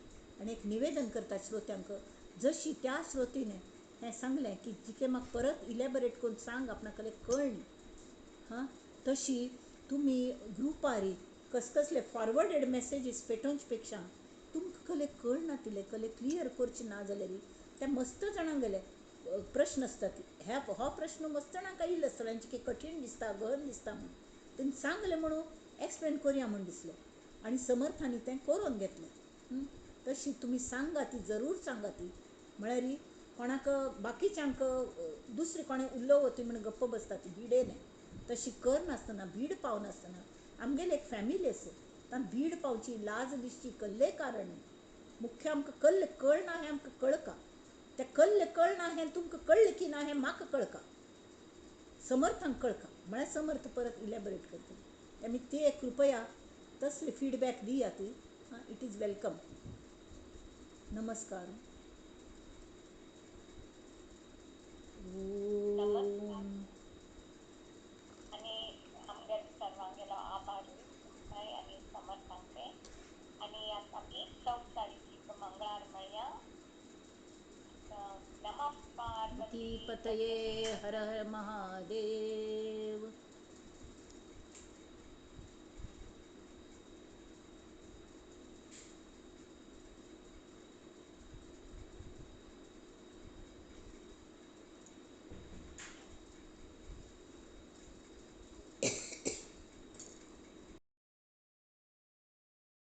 Speaker 1: आनी एक निवेदन करता श्रोत्यांक. जशी त्या श्रोतीने हें सांगलें की जिके म्हाका परत इलेबरेट करून सांग, आपणा कडेन कळ्ळी हां, तशी तुमी ग्रुपारी कसकसले फॉरवर्डेड मॅसेजीस पेटोवचे पेक्षा तुमकां कले कळना तिले कले क्लियर करचे ना जाल्यार त्या मस्त जाणांक गेले प्रश्न आसतात. ह्या हो प्रश्न मस्त जाणांक आयिल्लो आसतलो, हेंचे कठीण दिसता, गहन दिसता म्हूण तेणी सांगलें म्हणून एक्सप्लेन करुया म्हूण दिसलें आनी समर्थांनी तें करून घेतलें. तशी तुमी सांगा ती, जरूर सांगा ती. म्हळ्यार कोणाक बाकीच्यांक दुसरे कोणें उलोवं ती म्हण गप्प बसता ती भिडेन. तशी करनासतना, भीड पावनासतना, आमगेली एक फॅमिली आसा, तांकां भीड पावची, लाज दिसची कल्ले कारण मुख्य आमकां कल्ले कळना हें आमकां कळका, तें कल्ले कळना हें तुमकां कळ्ळें की ना हें म्हाका कळका, समर्थांक कळका, म्हळ्यार समर्थ परत इलेबरेट करतले. आमी ते कृपया तसले फिडबॅक दियात. It is welcome. नमस्कार.
Speaker 2: आनी आमगे सर्वांगेलो आभारूय तुमकांय आनी समर्थांक. आनी आतां आमी 24 तारखेक मंगळार मेळया. नमः पार्वती
Speaker 1: पतये. हर हर महादेव.